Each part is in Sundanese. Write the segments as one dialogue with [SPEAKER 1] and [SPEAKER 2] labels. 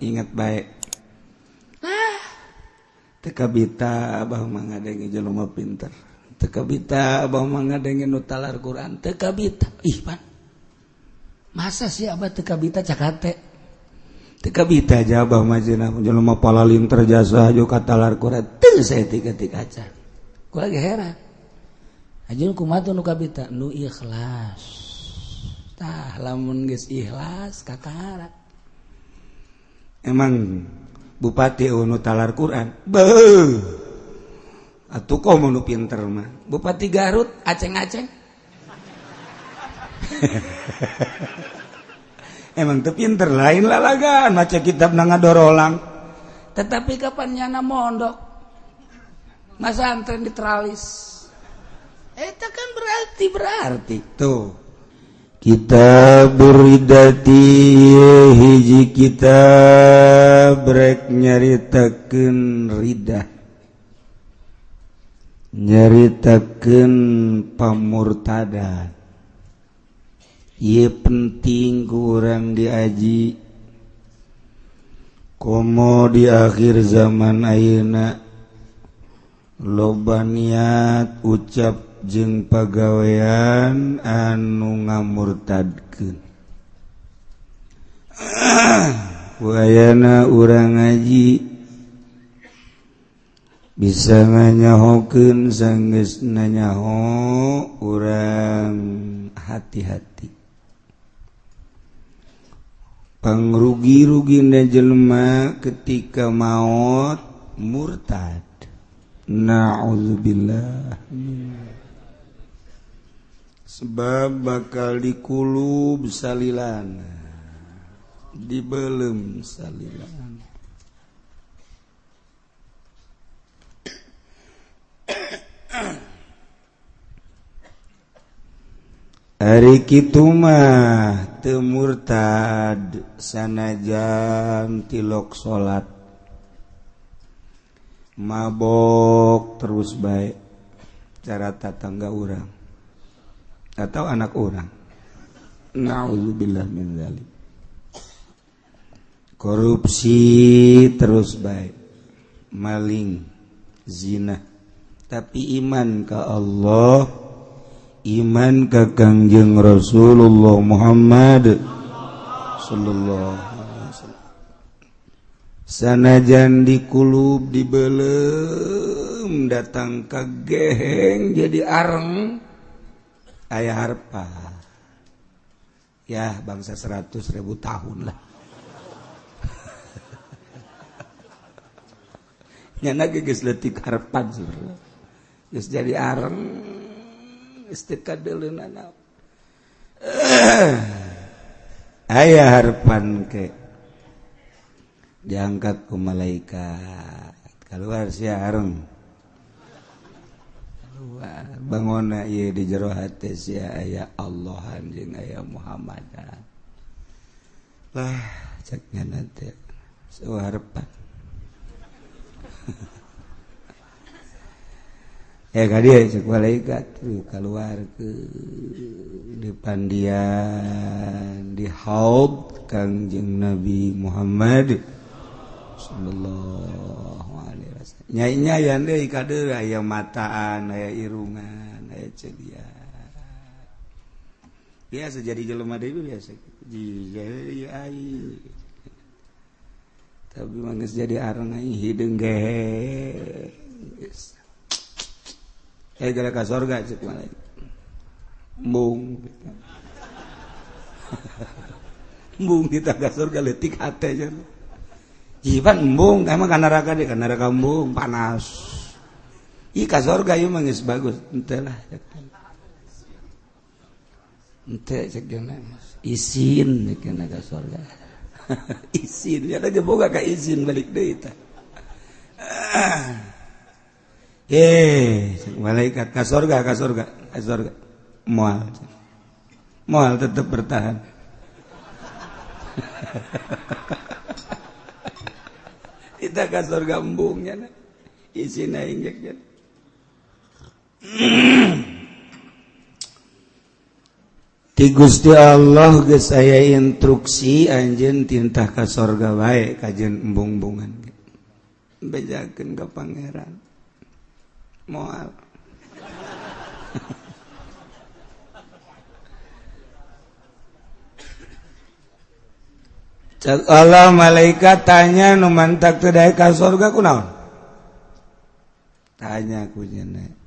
[SPEAKER 1] Ingat baik. Ah, teu kabita abah mah ngadenge jelema pinter. Teu kabita abah mah ngadenge nu talar Quran. Teu kabita. Ih, pan. Masa sih abah teu kabita cak hate? Teu kabita aja abah mah cenah jelema palalinter jasa jo katalar Quran. Teu saeutik-eutik acan. Gua lagi heran. Ajun kumaha tuh nu kabita? Nu ikhlas. Tah lamun geus ikhlas kakara. Emang bupati nu talar Quran. Beuh. Atuh komo nu pinter mah. Bupati Garut aceng-aceng. Emang teu pinter lain lalagan maca kitab na ngadorolang. Tetapi kapan nyana mondok? Masantren di teralis. Eta kan berarti tuh. Kitab Ridati hiji kitab rek nyaritakeun ridah, nyaritakeun pamurtadan. Ieu penting kurang diaji komo di akhir zaman ayeuna loba niat ucap jeung pagawean anu ngamurtadkeun. Wayana urang ngaji bisa nganyahokeun sanggeus nanyaho urang hati-hati. Pangrugi-rugina jelema ketika maot murtad. Na'udzubillah. Sebab bakal dikulub salilana, dibelem salilana. Ari kitu mah teu murtad sanajan tilok salat, mabok terus bae cara tatangga urang atau anak orang. Na'udzubillah min dzalik. Korupsi terus baik, maling, zina, tapi iman ke Allah, iman ke Kangjeng Rasulullah Muhammad sallallahu alaihi wasallam. Sanajan dikulub dibelem datang ke geheng jadi areng aya harpa ya bangsa 100.000 tahun lah. Nyana geus leutik harapan sebenarnya geus jadi areng geus teu kadeuleunana. Aya harapan ke diangkat ku malaikat keluar sia areng bangona ieu di jero hate sia aya Allah jeung aya Muhammadan. Lah cek nyana teh seueuh harapan. Ya ka dieu cek malaikat keluar ke di pandian di haud Kangjeng Nabi Muhammad sallallahu alaihi wasallam. Nyai-nyayan deui kadeuleu aya mataan, aya irungan, aya celian. Biasa jadi jelema deui biasa. Jadi ai. Tapi mah geus jadi areng aing hideung ge. Geus. Gara ka sorga cek malaikat. Embung. Embung kita ka sorga leutik hate cenah. Jiban embung emang ka neraka deh, ka neraka embung panas. Ih ka sorga ieu mah geus bagus, henteu lah. Henteu cek geuna. Isin cek geuna ka sorga. Isin, ya aja boga ka izin balik deui tah. Malaikat ka sorga, ka sorga, ka sorga. Moal. Moal tetap bertahan. Kita ka sorga embungnya na. Isina injeknya. Ti Gusti Allah geus aya instruksi anjeun tintah ka sorga bae kajeun embung-embungan. Bejakeun ka pangeran. Moal. Cak Allah malaikat tanya nu mantak teu daek ka sorga kunaon? Tanya ku cenah.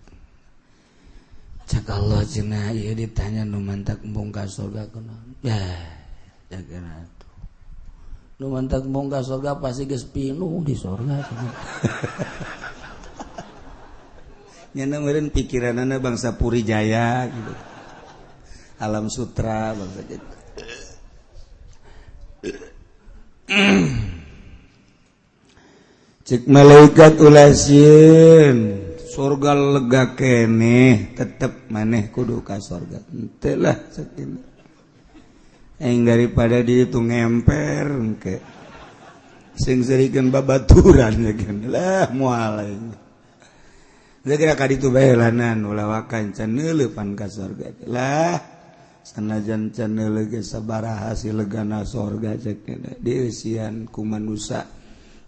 [SPEAKER 1] Cak Allah cenah ieu ditanya nu mantak embung ka sorga kunaon? Ya, jaga atuh. Nu mantak embung ka sorga pasti geus pinuh di sorga. Nyana meureun pikiranana bangsa Puri Jaya gitu. Alam Sutra bangsa gitu. Cek malaikat ulah sieun surga lega keneh tetep maneh kudu ka surga. Henteu lah sakitu. Aing daripada di itu ngemper engke. Sing serikeun babaturan ya lah moal aing. Kira ka ditu bae lanan ulah wakan can neuleupan ka surga. Lah sanajan can neuleuh ge sabaraha si legana surga cek dieusian ku manusa.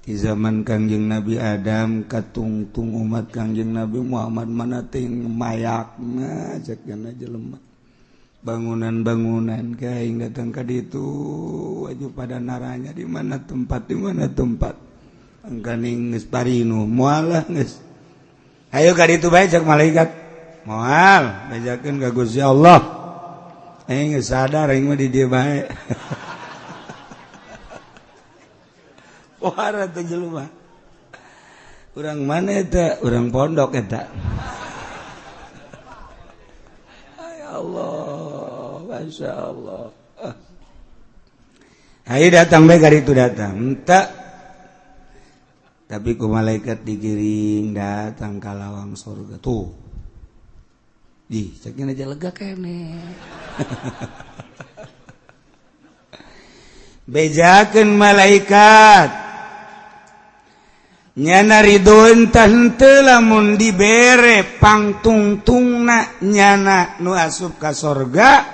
[SPEAKER 1] Di zaman Kangjeng Nabi Adam katungtung umat Kangjeng Nabi Muhammad mana ting mayakna cek jelema. Bangunan-bangunan kaing datang ka ditu waju pada naranya di mana tempat di mana tempat. Angkaning geus parinu moal lah geus. Ayo ka ditu bae cek malaikat. Moal bejakeun ka Gusti Allah. Aing geus sadar aing mah di dieu bae. Pohara teh jelema. Urang mana eta? Urang pondok eta. Ya Allah, Masya Allah. Ayo datang bae ka ditu datang. Henteu. Tapi ku malaikat digiring datang ka lawang surga tuh. Ih, ceknya aja lega kene. Bejakeun malaikat. Nyana ridho entah henteu lamun dibere pangtungtungna nyana nu asup ka sorga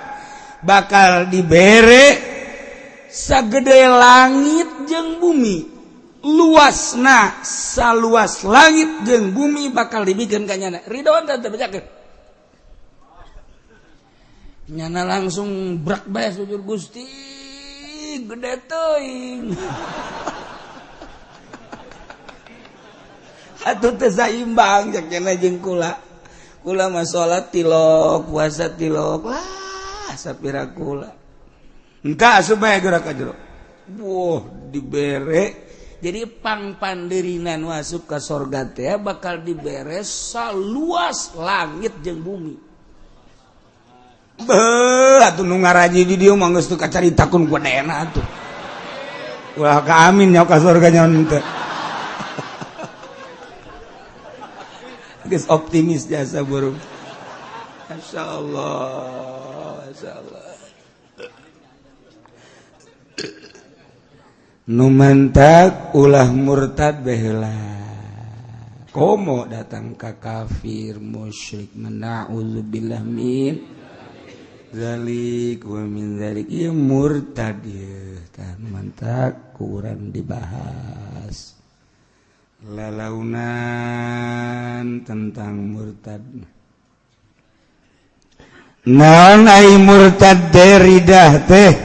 [SPEAKER 1] bakal dibere sagede langit jeung bumi. Luasna saluas langit jeung bumi bakal dibikeun ka nyana. Ridho entah teu bejakeun. Nyana langsung brak bae sujud Gusti gede teuing. Atuh teu saimbang cek cenah jeung kula. Kula mah salat tilok, puasa tilok. Wah, sapira kula. Engka asup bae geura ka jero. Wah, dibere. Jadi pangpandirinan nu asup ka sorga teh bakal dibere saluas langit jeung bumi. Beuh, atuh nu ngaraji di dieu mah geus teu kacaritakeun ku dena atuh. Ulah ka amin nya ka sorga nya henteu. Geus optimis jasa burung. Masya Allah, Masya Allah. Nu mantak ulah murtad baheula. Komo datang ka kafir musyrik na'udzubillah min zalik wa min zalik. Ieu murtad ieu tah mantak kurang dibahas. Lalaunan tentang murtad. Naon ai murtad teh ridah teh?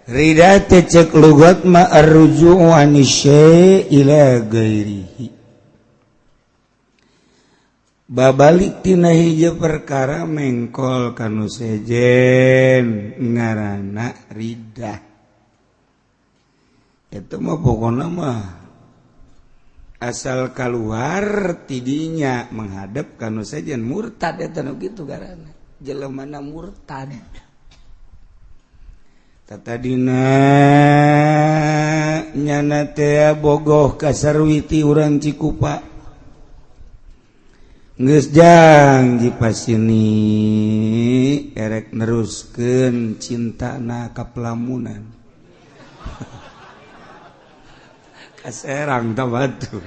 [SPEAKER 1] Ridah teh cek lugat ma arruju'u anisy ila ghairihi. Babalik tina hiji perkara mengkol kanu sejen ngaranna ridah. Eta mah pokona mah asal keluar tidinya menghadap kanu sejen murtad eta nu kitu garana jelemana murtad. Tatadina nyana teh bogoh ka Sarwiti urang Cikupa geus jang jipasini erek neruskeun cintana ka pelamunan. Kaserang tabatu.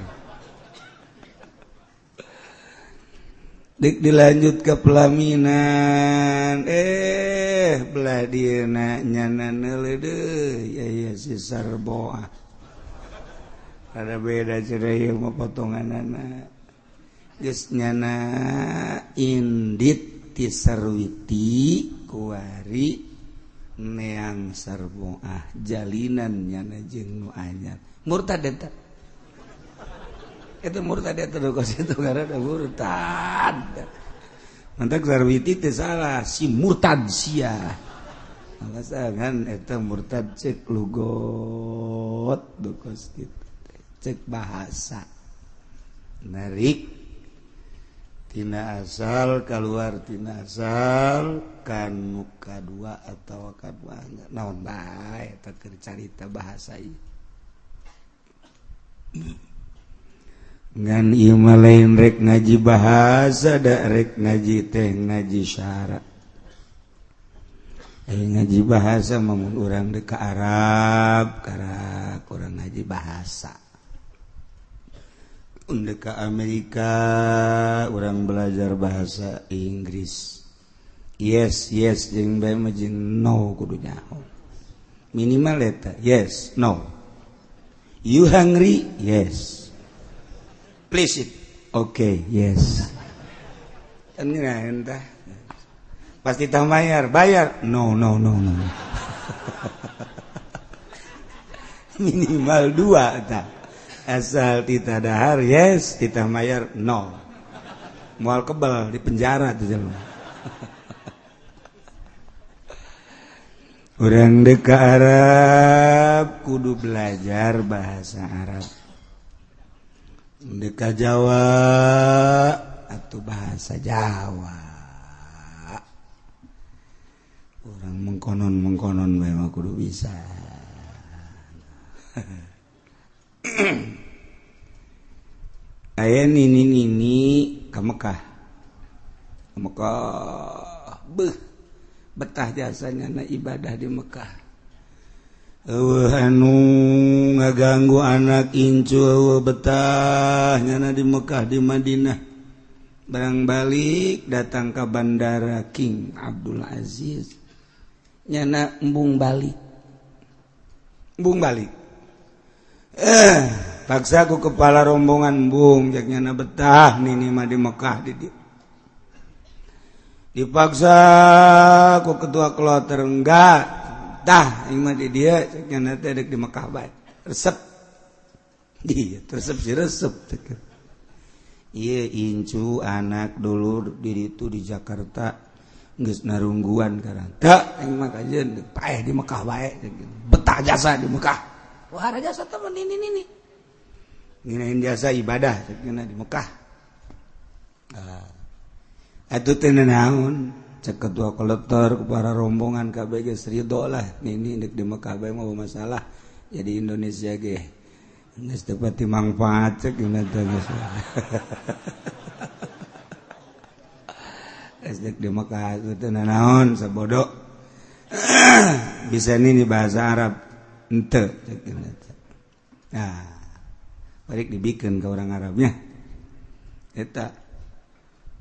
[SPEAKER 1] Dik dilanjut ke pelaminan. Belah dieuna nyana neuleuh deui ya ya si Sarboah. Ada beda cenah ieu mah potonganana. Geus nyana indit ti Sarwiti kuari neang Sarboah jalinan nyana jeung nu anyar. Murtad eta. Itu murtad eta kos itu karena murtad. Mantak Sarwiti teh salah si murtad sia. Alasan eta murtad cek lugot kos kitu cek bahasa. Narik tina asal keluar tina asal kanu kadua atawa kadua naon bae eta keur carita bahasa ieu. Ngan ieu mah lain rek ngaji bahasa da rek ngaji teh ngaji syara. Ngaji bahasa mah mun urang deuk ka Arab karak urang ngaji bahasa. Undek ka Amerika urang belajar bahasa Inggris. Yes yes jeung bae mah jeung no kudu nyaho. Minimal eta yes no. You hungry? Yes. Please it. Okay, yes. Kan ngeunaheun tah. Pasti tah bayar, bayar. No no no no. Minimal dua tah. Asal tita dahar yes, tita mayar no. Moal kebal di penjara tuh jelema. Urang deuk ka Arab kudu belajar bahasa Arab. Deuk ka Jawa atau bahasa Jawa. Urang mengkonon-mengkonon bae mah kudu bisa. Aya nini-nini ka Mekah. Ka Mekah beuh betah jasanya na ibadah di Mekah. Eueuh anu ngaganggu anak incu eueuh betah nyana di Mekah di Madinah. Barang balik datang ke bandara King Abdul Aziz. Nyana embung balik. Embung balik. Paksa ku kepala rombongan embung jak nyana betah nini mah di Mekah di dieu. Dipaksa ku ketua kloter enggak tah aing mah di dieu cek nyana teh deuk di Mekah bae. Resep. Iya, resep si resep cek. Ieu incu anak dulur di ditu di Jakarta geus narungguan karang. Teu aing mah kajeun paeh di Mekah bae cek. Betah jasa di Mekah. Wah, ada jasa teman ini ini. Nginain jasa ibadah cek nyana di Mekah. Atuh teh naon? Cek ketua kolektor para rombongan kabeh geus ridho lah nini deuk di Mekah bae mah masalah. Jadi Indonesia ge geus teu pati mangfaat cek gimana teh geus. Geus deuk di Mekah teh naon sabodo. Bisa nini bahasa Arab henteu cek gimana teh. Nah, balik dibikeun ka orang Arabnya. Eta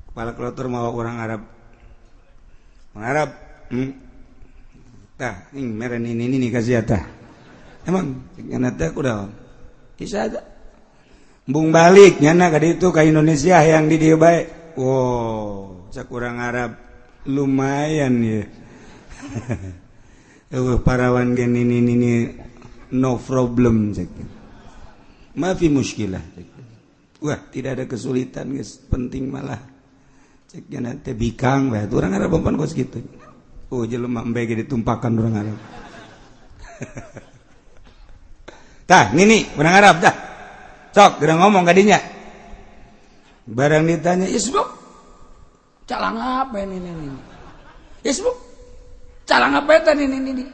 [SPEAKER 1] kepala kloter mawa orang Arab. Orang Arab, tah, ini meren ini kasih tah. Emang nyana teh kuda. Bisa aja. Bung balik nyana ka ditu ka Indonesia yang di dieu bae. Wow, cak urang Arab lumayan ya. Eueuh parawan gen ini no problem cek. Maafi muskilah cek. Wah, tidak ada kesulitan guys, penting malah. Cek nyana teh bikang bae urang Arab pan kos kitu. Oh, jelema embe ge ditumpakan urang Arab. Tah, nini urang Arab tah. Sok geura ngomong ka dinya. Barang ditanya, "Isbuk, calang apa ini ini?" "Isbuk, calang apa eta ini ini?"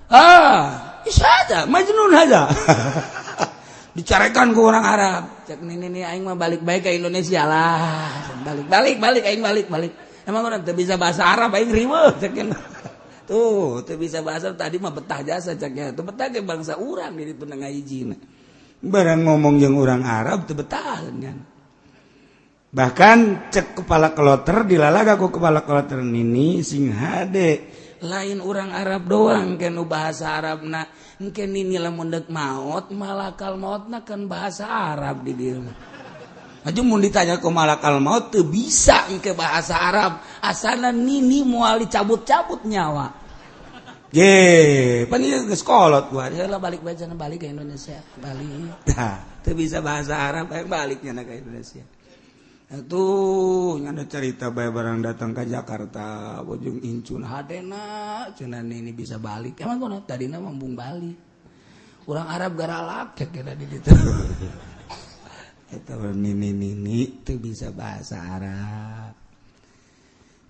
[SPEAKER 1] "Ah, isa aja, majnun aja." Dicarekan ku orang Arab. Cek nini nini aing mah balik baik ke Indonesia lah. Balik balik balik aing balik balik. Emang orang teu bisa bahasa Arab aing riweuh cek. Tuh, teu bisa bahasa tadi mah betah jasa ceknya. Tuh betah ke bangsa urang di ditu ngahijina. Barang ngomong jeung urang Arab teu betah kan. Bahkan cek kepala kloter dilalaga ku kepala kloter nini sing hade Lain orang Arab doang kenu bahasa Arabna. Engke nini lamun deuk maot malakal maotna kan bahasa Arab di dieu mah. Aju mun ditanya ku malakal maot teu bisa engke bahasa Arab. Asana nini moal dicabut-cabut nyawa. Ye, pan ieu geus kolot gua. Heula balik bae cenah balik ke Indonesia, balik. Tah, teu bisa bahasa Arab hayang balik nya ka Indonesia. Tuh ada cerita bae barang datang ke Jakarta bojong incun hadena cenah ini bisa balik. Emang kono tadina mambung balik. Urang Arab garalak cek kira di ditu. Eta nini-nini teu bisa bahasa Arab.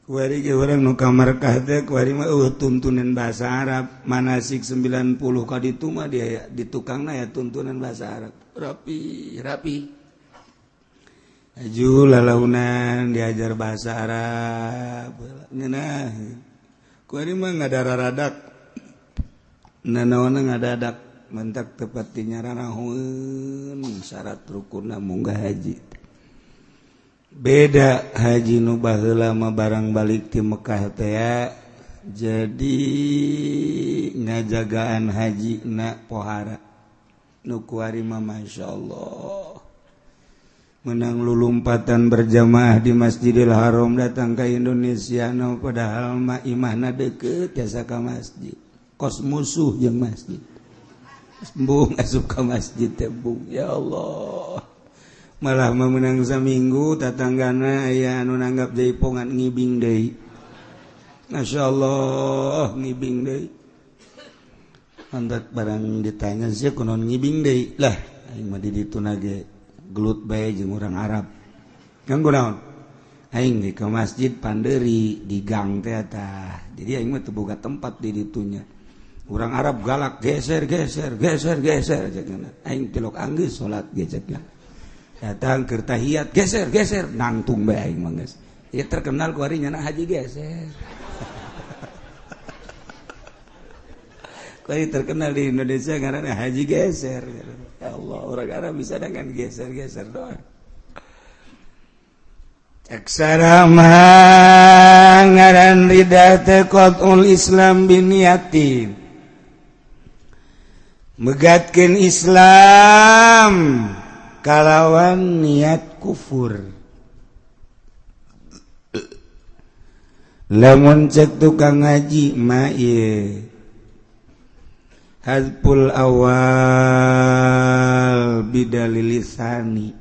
[SPEAKER 1] Kuari ge urang nu ka Markah teh kuari mah eueuh tuntunan bahasa Arab. Manasik 90 ka ditu mah dia di tukangna ya tuntunan bahasa Arab. Rapi, rapi. Aju lalaunan diajar bahasa Arab. Ngeunah. Kuari mah ngadararadak. Nanaonna ngadadak mentak tepat di nyararahoeun syarat rukunna munggah haji. Beda haji nu baheula mah barang balik ti Mekah teh jadi ngajagaan haji na pohara. Nu kuari mah masyaallah. Menang lulumpatan berjamaah di Masjidil Haram datang ke Indonesia no padahal mah imahna deket jasa ka masjid kos musuh jeung masjid embung asup ka masjid teh bung ya Allah malah mah menang saminggu tatanggana aya anu nanggap jaipongan ngibing deui masyaallah ngibing deui mantak barang ditanya sia kunaon ngibing deui lah aing mah di ditu ge gelut bae jeung urang Arab. Nganggo naon? Aing di ke masjid panderi di gang teh tah. Jadi aing mah teu boga tempat di ditunya. Urang Arab galak geser geser geser geser cenah. Aing tilok anggeus salat ge cenah. Datang keur tahiyat geser geser nangtung bae aing mah geus. Ieu terkenal ku ari nyana haji geser. Ku ari terkenal di Indonesia ngaranna haji geser. Ya Allah, orang Arab bisa dengan geser-geser doang. Aksara mah ngaran ridah teh qatul Islam biniatin. Megatkeun Islam kalawan niat kufur. Lamun cek tukang ngaji mah ieu hadful awal bidalilisani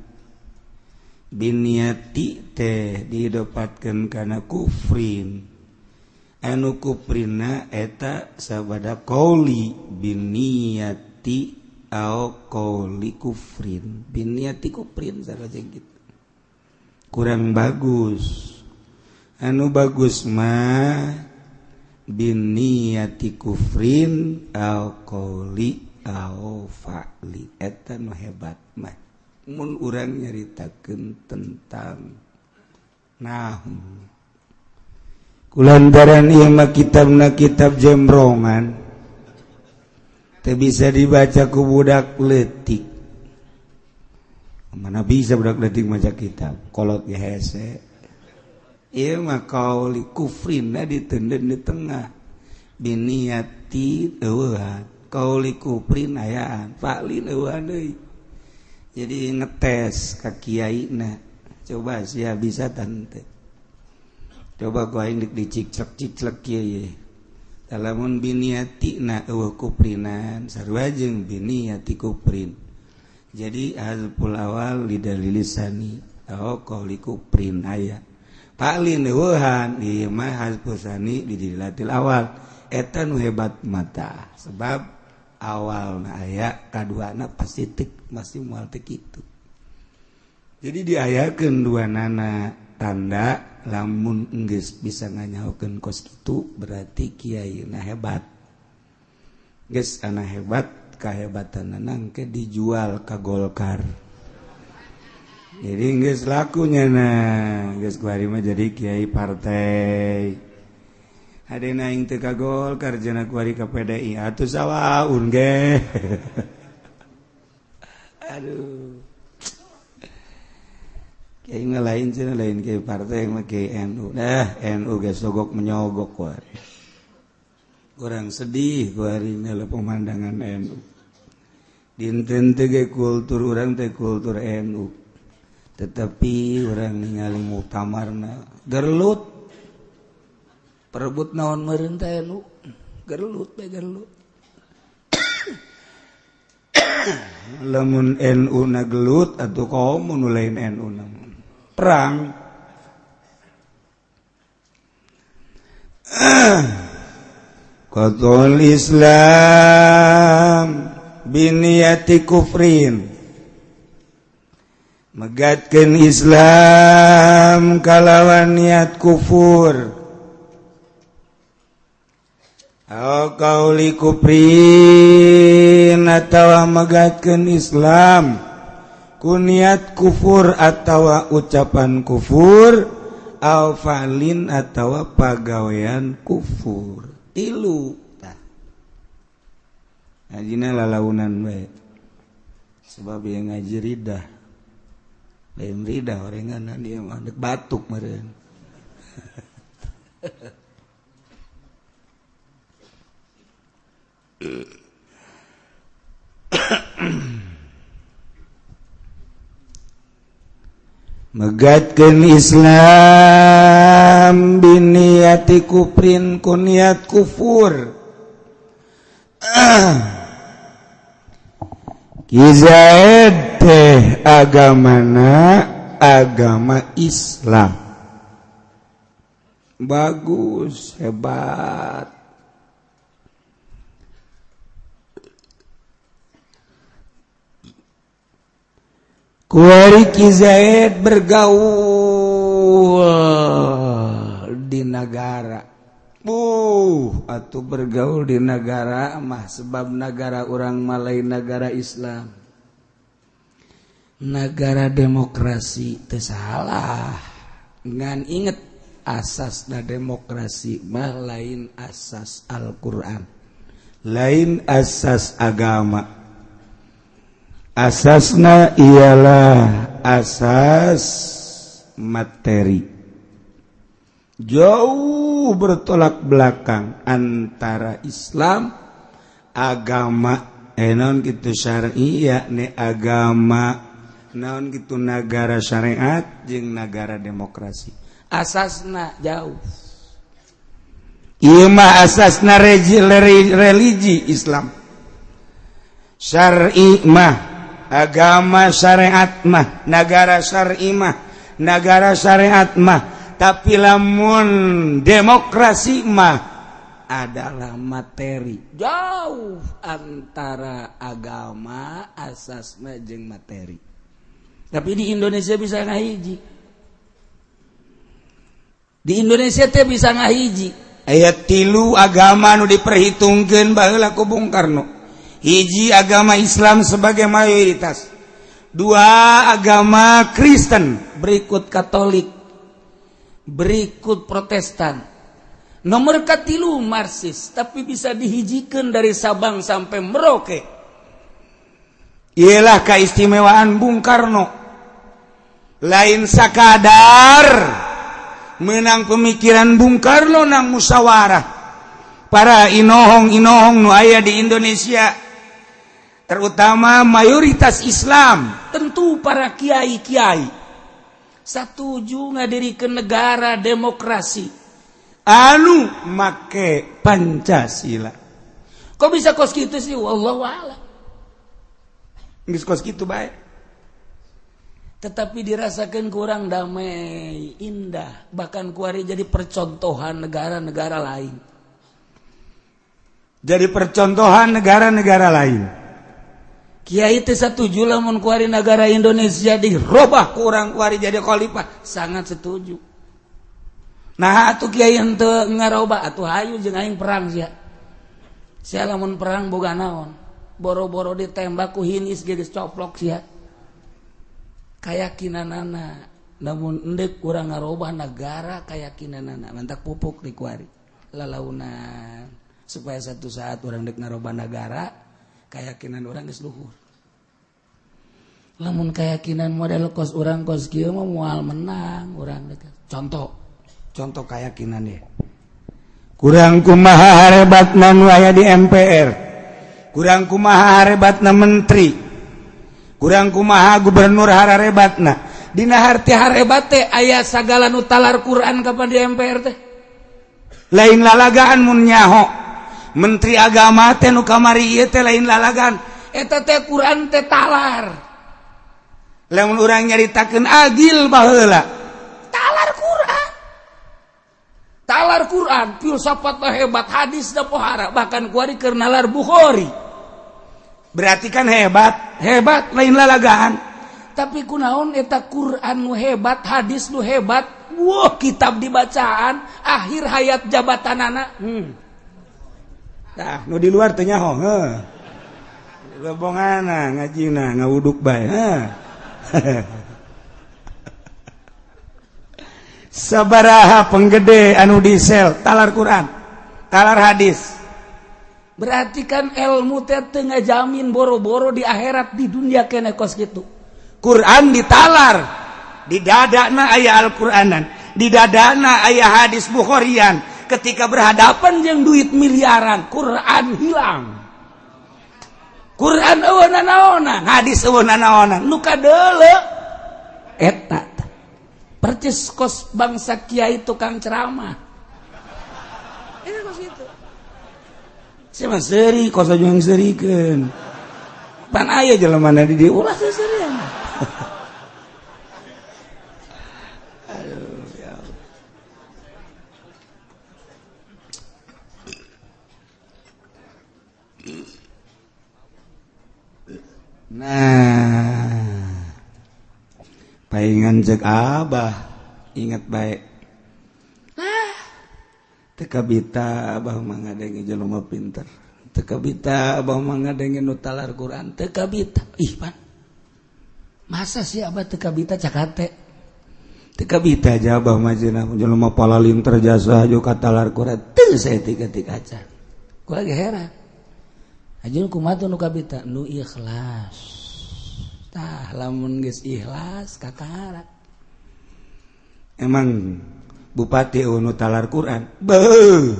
[SPEAKER 1] biniati teh didapatkeun kana kufrin anu kufrina eta sabada qauli biniati au qauli kufrin biniati kufrin sarua gitu kurang bagus anu bagus mah biniyati kufrin au qauli au fa'li eta nu hebat mah mun urang nyaritakeun tentang nahwu kulantaran ieu mah kitabna kitab jembrongan teu bisa dibaca ku budak leutik mana bisa budak leutik maca kitab kolot ge hese. Ieu mah qauli kufrinna ditenden di tengah biniyati eueuhan qauli kufrin ayaan fa'lin eueuhan deui. Jadi ngetes ka kiaina coba sia bisa tante coba ku aing deuk diciclek-ciclek kieu ye lamun biniyati na eueuh kufrinan sarua jeung biniyati kufrin. Jadi hazful awal lidalilisani au qauli kufrin aya Paklin eueuhan ieu mah hazfusani didilatil awal eta nu hebat mata sebab awalna aya kaduana pasti tek masih moal teu kitu. Jadi diayakeun duanana tanda lamun geus bisa nganyahokeun kos kitu berarti kiaina hebat. Geus ana hebat kahebatanana engke dijual ka Golkar. Jadi geus lakunya nah geus kuari mah jadi kiai partai. Hadena aing teu ka Golkar cenah kuari ka PDI atuh sawaun ge. Aduh. Kiai mah lain cenah lain kiai partai mah kiai NU. Dah NU ge sogok menyogok kuari. Kurang sedih ku hari ini pemandangan NU. Dinten teh kultur urang teh kultur NU. Tetapi urang ningali muktamarna gerlut. Perebut naon meureun teh NU. Gerlut teh gerlut. Lamun NU na gelut atuh kaum nu lain NU na perang. Qatul Islam biniyati kufrin, megatkeun Islam kalawan niat kufur. Aw qauli kufrin atawa megatkeun Islam ku niat kufur atawa ucapan kufur, aw fa'lin atawa pagawean kufur. Tilu tah ngajina lalaunan bae sebab yang ngaji ridah lain ridah orenganan dia mah dek batuk meureun. Megatkeun Islam biniyati kufrin ku niat kufur. Ki Zaid teh agamana agama Islam. Bagus, hebat. Kuari Ki Zaid bergaul di nagara. Atuh bergaul di nagara mah sebab nagara urang malai nagara Islam. Nagara demokrasi teu salah. Ngan inget asasna demokrasi mah lain asas Al-Qur'an. Lain asas agama. Asasna ialah asas materi. Jauh bertolak belakang antara Islam agama naon kitu syar'i yakni agama naon kitu nagara syariat jeung nagara demokrasi. Asasna jauh. Ieu mah asasna religi Islam. Syar'i mah agama syariat mah nagara syar'i mah nagara syariat mah, tapi lamun demokrasi mah adalah materi. Jauh antara agama asasna jeung materi. Tapi di Indonesia bisa ngahiji. Di Indonesia teh bisa ngahiji. Aya 3 agama nu diperhitungkeun baheula ku Bung Karno. Hiji agama Islam sebagai mayoritas, 2 agama Kristen, berikut Katolik, berikut Protestan, nomor katilu Marxis, tapi bisa dihijikan dari Sabang sampai Merauke. Ialah keistimewaan Bung Karno. Lain sakadar menang pemikiran Bung Karno nang musyawarah para inohong-inohong nu aya di Indonesia, terutama mayoritas Islam, tentu para kiai-kiai satuju ngadirikeun negara demokrasi anu make Pancasila. Kok bisa kos kitu sih? Wallahu a'lam. Geus kos kitu bae. Tetapi dirasakan kurang damai, indah, bahkan kuari jadi percontohan negara-negara lain. Jadi percontohan negara-negara lain. Kiai teh satuju lamun kuari negara Indonesia dirobah kurang kuari jadi khalifah, sangat setuju. Nah atuh kiai henteu ngarobah atuh hayu jeung aing perang sia. Sia lamun perang boga naon? Boro-boro ditembak ku hinis ge geus coplok sia. Kayakinanana namun endek kurang ngarobah negara kayakinanana mantak pupuk di kuari lalaunan supaya satu saat urang dek ngarobah negara keyakinan orang geus luhur. Lamun keyakinan model kos urang kos kieu mah moal menang urang. Contoh contoh keyakinan ya. Kurang kumaha harebatna nu aya di MPR, kurang kumaha harebatna menteri, kurang kumaha gubernur harebatna. Dina harti harebat teh aya sagala nu talar Quran kapan di MPR teh. Lain lalagaan mun nyaho menteri agama teh nu kamari ieu teh lain lalagaan, eta teh Quran teh talar. Lamun urang nyaritakeun agil baheula talar Quran, talar Quran, filsafat hebat, hadis da pohara, bahkan kuari keur nalar Bukhari. Berarti kan hebat, hebat lain lalagaan. Tapi kunaon eta Quran nu hebat, hadis nu hebat, wah kitab dibacaan akhir hayat jabatanana. Tah, nu di luar teh nyaho, heuh. Lebongana ngajina ngawuduk bae, heuh. Sabaraha penggede anu diesel talar Quran, talar hadis. Berarti kan ilmu teh teu ngajamin boro-boro di akhirat, di dunia kene kos kitu. Quran ditalar, di dadana aya Al-Qur'anan, di dadana aya hadis Bukharian. Ketika berhadapan jeung duit miliaran, Quran hilang. Quran eueuh nanaonan, hadis eueuh nanaonan, nu kadeuleu eta percis kos bangsa kiai tukang ceramah. Ini kos itu. Saya mah seuri, kos aja yang seurikeun. Pan aya jelema di dieu ulah seuseurian. Aduh, ya Allah. Nah, paingan cek abah ingat baik. Ah, teu kabita abah mah ngadenge jelema pinter, teu kabita abah mah ngadenge nu talar Quran, teu kabita. Ih pan, masa sih abah teu kabita cakate? Teu kabita aja abah mah cenah jelema palalinter jasa jo katalar Quran teu saeutik-eutik acan. Gua lagi heran. Ajun kumaha tuh nu kabita? Nu ikhlas. Tah lamun geus ikhlas kakara. Emang bupati nu talar Quran? Beuh.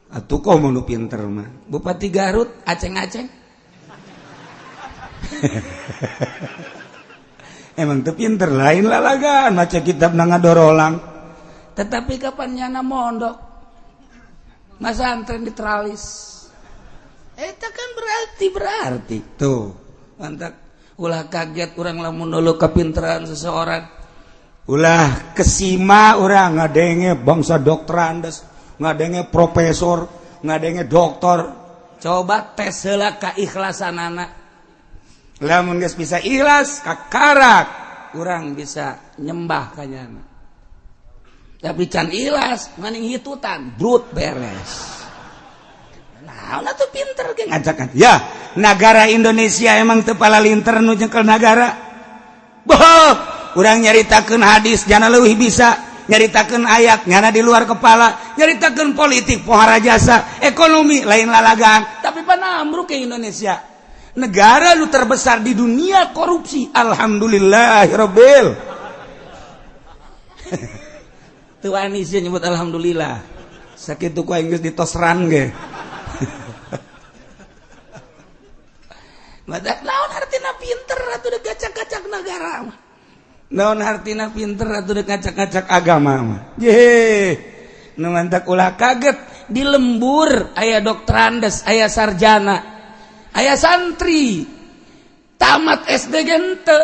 [SPEAKER 1] Atuh komo nu pinter mah. Bupati Garut aceng-aceng. Emang teu pinter lain lalagaan maca kitab na ngadorolang. Tetapi kapan nyana mondok? Masa antren di teralis. Eta kan berarti tuh. Mantap. Ulah kaget urang lamun dulu kepinteran seseorang. Ulah kesima urang ngadenge bangsa dokterandes, ngadenge profesor, ngadenge doktor. Coba tes heula kaikhlasanana. Lamun geus bisa ikhlas kakarak, urang bisa nyembah ka nyana. Tapi can ikhlas maning hitutan, brut beres. Nah, tuh pinter ge ngajakan. Ya, negara Indonesia emang teu palalinter nu nyekel nagara. Boh, urang nyaritakeun hadis jana leuwih bisa, nyaritakeun ayat nyana di luar kepala, nyaritakeun politik pohara jasa, ekonomi lain lalagaan, tapi pan ambruk ke Indonesia. Negara nu terbesar di dunia korupsi. Alhamdulillahirabbil. Teu wani sih nyebut alhamdulillah. Sakitu ku aing geus ditosran ge. Naon hartina pinter atuh deuk gacak-gacak nagara mah. Naon hartina pinter atuh deuk ngacak-ngacak agama mah. Ye, nu mantak ulah kaget di lembur aya dokterandes, aya sarjana, aya santri. Tamat SD ge henteu.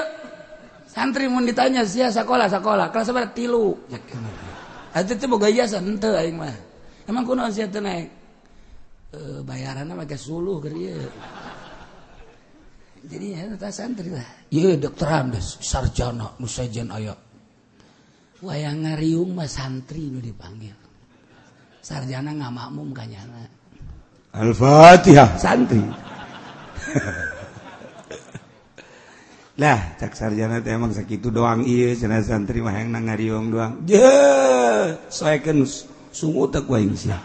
[SPEAKER 1] Santri mun ditanya sia sakola sakola, kelas sabaraha 3. Atuh teh boga ijazah henteu aing mah. Emang kunaon sia teu naik? Bayaranna make suluh keur ieu. Jadi ya santri lah. Ieu dokterandes, sarjana nu sejen aya. Wayang ngariung mah santri nu dipanggil. Sarjana ngamakmum ka nyana. Al-Fatihah santri. Lah, cak sarjana teh emang sakitu doang ieu cenah santri mah hayang ngariung doang. Je, soekeun sungut teh ku aing sia.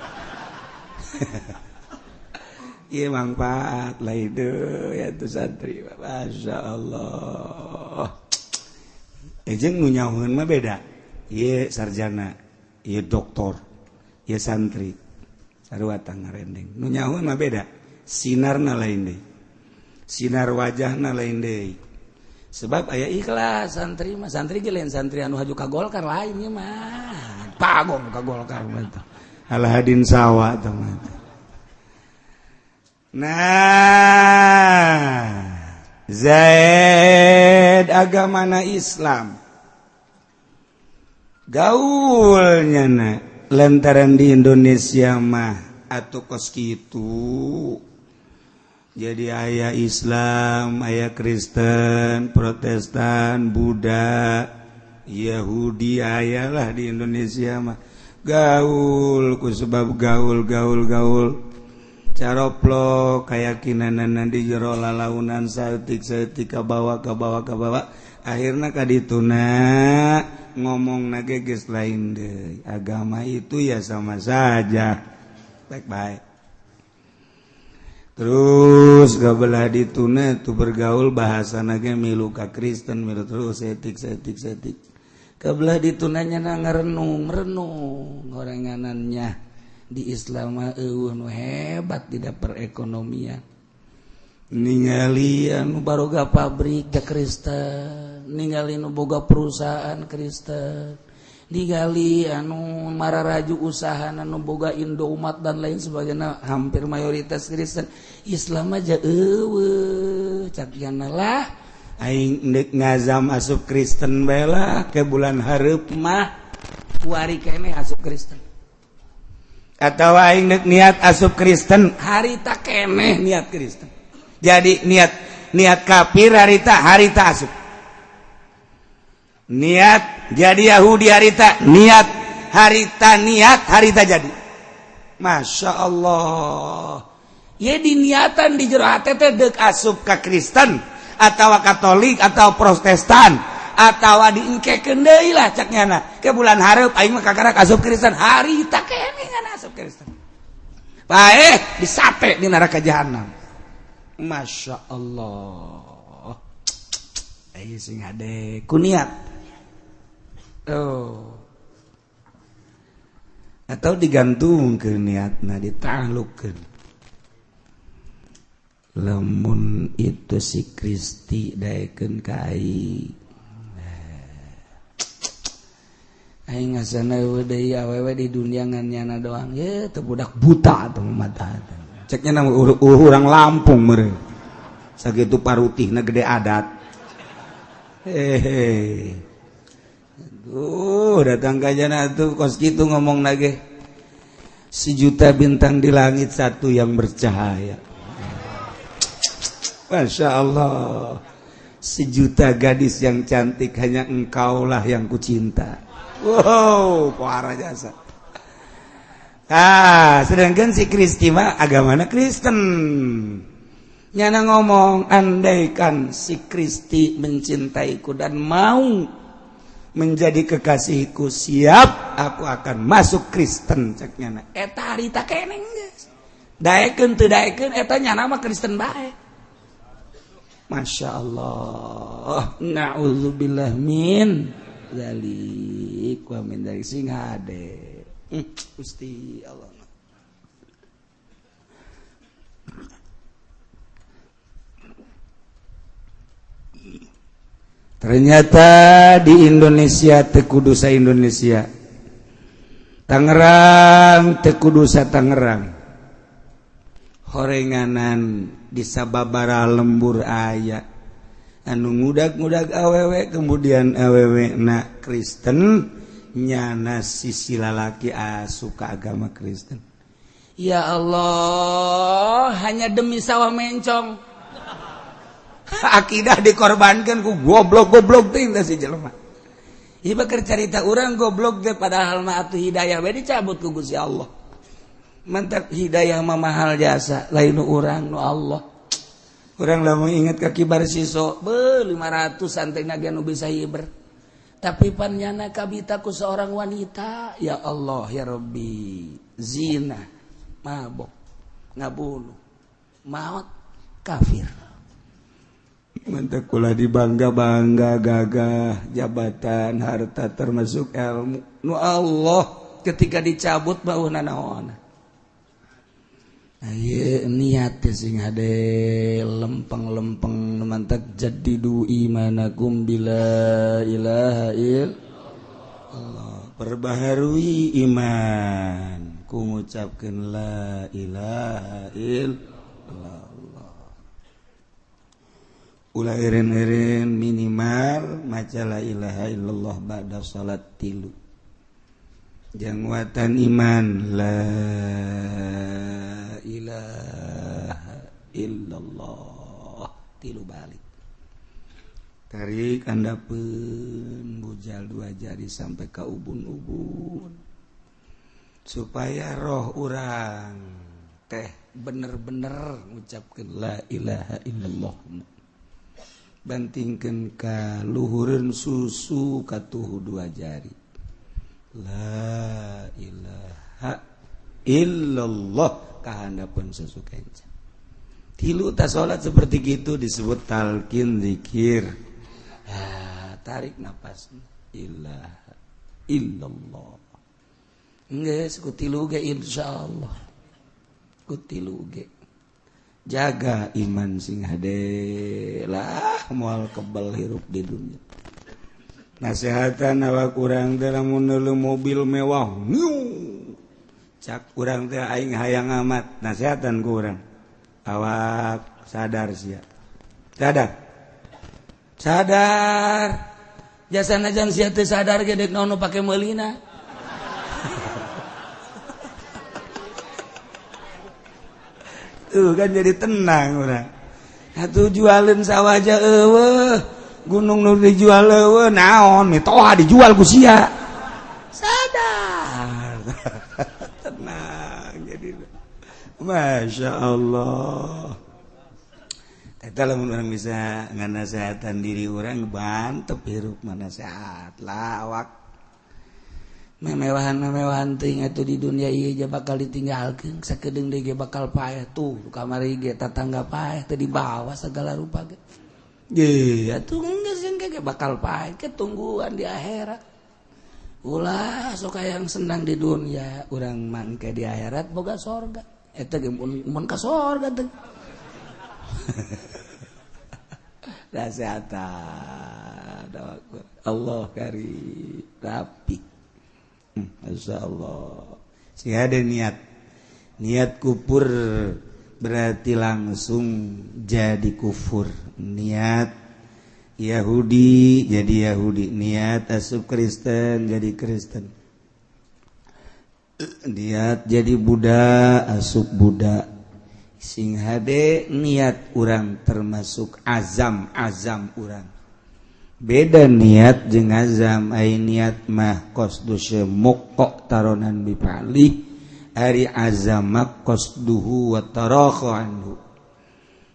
[SPEAKER 1] Iya manfaat lah itu ya tuh santri, masya Allah. Jeung nu nyahoeun mah beda. Ieu sarjana, ieu doktor, Ya santri sarua ngarendeng. Nu nyaho mah beda, sinarna lain deui. Sinar wajahna lain deui. Sebab aya ikhlas santri mah, santri ge lain santri anu haju ka Golkar lain ieu mah. Pagong ka Golkar mah teh. Alah hadin sawa teh mah. Nah, Zaid agamana Islam. Gaulnya na lantaran di Indonesia mah atau kos kitu. Jadi aya Islam, aya Kristen, Protestan, Buddha, Yahudi aya lah di Indonesia mah. Gaul ku sebab gaul gaul gaul. Caroplok keyakinan di jero lalaunan saeutik-saeutik kabawa kabawa kabawa akhirna kadituna ngomong nage geus lain deui. Agama itu ya sama saja. Baik-baik. Terus gabelah dituna tuh bergaul bahasa nage milu ka Kristen milu terus etik setik setik. Kabelah ditunanya na ngarenung renung gorenganannya di Islam mah eueuh nu hebat di perekonomian. Ningali anu baroga pabrik ka Kristen, ningali nu boga perusahaan Kristen, ningali anu mararaju usaha anu boga Indomaret dan lain sebagainya hampir mayoritas Kristen. Islam aja eueuh cak jana lah aing deuk ngazam asup Kristen bae lah ke bulan hareup mah kuari keneh asup Kristen. Atau aing deuk niat asup Kristen harita keneh niat Kristen. Jadi niat niat kafir harita harita asup. Niat jadi Yahudi harita niat harita niat harita jadi. Masya Allah. Ya diniatan di jero hate teh deuk asup ka Kristen atau Katolik atau Protestan atau diengkekeun deui lah cak nyana. Ke bulan hareup aing mah kakarak asup Kristen harita keneh ngan asup Kristen. Bae disate di neraka jahanam. Masya Allah. Ayo sing hade ku niat. Oh. Atau digantungkeun niatna ditaklukkeun. Lamun itu si Kristi daekeun ka aing. Aing ngasana eueuh deui awewe di dunia ngan nyana doang. Ye teu budak buta atuh mata. Ceknya nama urang Lampung meureun. Sakitu parutihna gede adat. Hehe. Duh, datang ka jana tuh kos kitu ngomong lagi. Sejuta bintang di langit satu yang bercahaya. Masya Allah. Sejuta gadis yang cantik hanya engkaulah yang kucinta. Wow, parah jasa. Ah, sedangkan si Kristi mah agamana Kristen. Nyana ngomong, andaikan si Kristi mencintaiku dan mau menjadi kekasihku, siap aku akan masuk Kristen cek nyana. Eta harita keneng geus. Daekeun teu daekeun eta nyana mah Kristen bae. Masya Allah. Na'udzubillah min dzalik wa min dzalik sing hade. Gusti Allah. Ternyata di Indonesia teu kudu sa Indonesia. Tangerang teu kudu sa Tangerang. Horenganan di sababara lembur aya anu ngudag-ngudag awewe kemudian awewe na Kristen nyana sisi lalaki asuka agama Kristen. Ya Allah, hanya demi sawah mencong akidah dikorbankan ku goblok-goblok teh si jelema. Ieu bakal carita urang goblok teh padahal mah atuh hidayah we dicabut ku Gusti Allah. Mantap hidayah mah mahal jasa lain nu urang nu Allah. Urang lamun inget ka kibar siso be 500 santai ge nu bisa hiber. Tapi pan nyana kabita ku seorang wanita, ya Allah ya Rabbi, zina, mabok, ngabunuh, maut, kafir. Mantap kula dibangga-bangga gagah jabatan harta termasuk ilmu nu Allah Ketika dicabut bau nanaon. Ayo niat sing hade lempeng-lempeng, mantak jaddidu imanakum bila ilaha illallah. Perbaharui iman ku ngucapkeun la ilaha illallah. Ulah eren-eren, minimal maca la ilaha illallah ba'da salat tilu. Janguatan iman la ilaha illallah tilu balik. Tarik andapeun bujal dua jari sampai ke ubun-ubun supaya roh urang teh bener-bener ngucapkeun la ilaha illallah. Bantingkeun ka luhureun susu katuhu dua jari, la ilaha illallah kahandapeun susu kenca tilu. Ta salat seperti gitu disebut talqin zikir. Ah, tarik napas, ilaha illallah. Geus ku tilu ge, insyaallah ku tilu ge jaga iman sing hade lah, moal kebal hirup di dunia. Nasehatan awak urang teh, lamun mobil mewah niu cak urang teh, aing hayang amat. Nasehatan ku urang, awak sadar sia? Sadar, sadar jasa najan sia teu sadar ge dek naon pake meulina. Tuh kan jadi tenang urang. Atuh jualin sawah aja eueuh, gunung nu dijual eueuh, naon mitoha dijual ku sia. Sadar. Tenang jadi. Masya Allah. Eta lamun urang bisa nganasehatan diri urang, bantep hirup mana sehat lah awak. Memewahan-memewahan teuing atuh di dunia ieu je bakal ditinggalkeun, sakedeung deui ge bakal paeh. Tuh kamari ge tatangga paeh teu dibawa segala rupa ge. Ye atuh geus ge bakal paeh, ketungguan di akhirat. Ulah sok hayang senang di dunia, urang mangke di akhirat boga sorga. Eta ge mun ka sorga teh. Nasehatan Allah kari rapi. Masya Allah. Si ada niat, niat kufur berarti langsung jadi kufur. Niat Yahudi jadi Yahudi, niat asup Kristen jadi Kristen, niat jadi Buddha asup Buddha. Sing hade niat urang termasuk azam azam urang. Beda niat jeung azam. Ai niat mah qasdu muqo taronan bipali, ari azam mah qasduhu wa tarakhu anhu.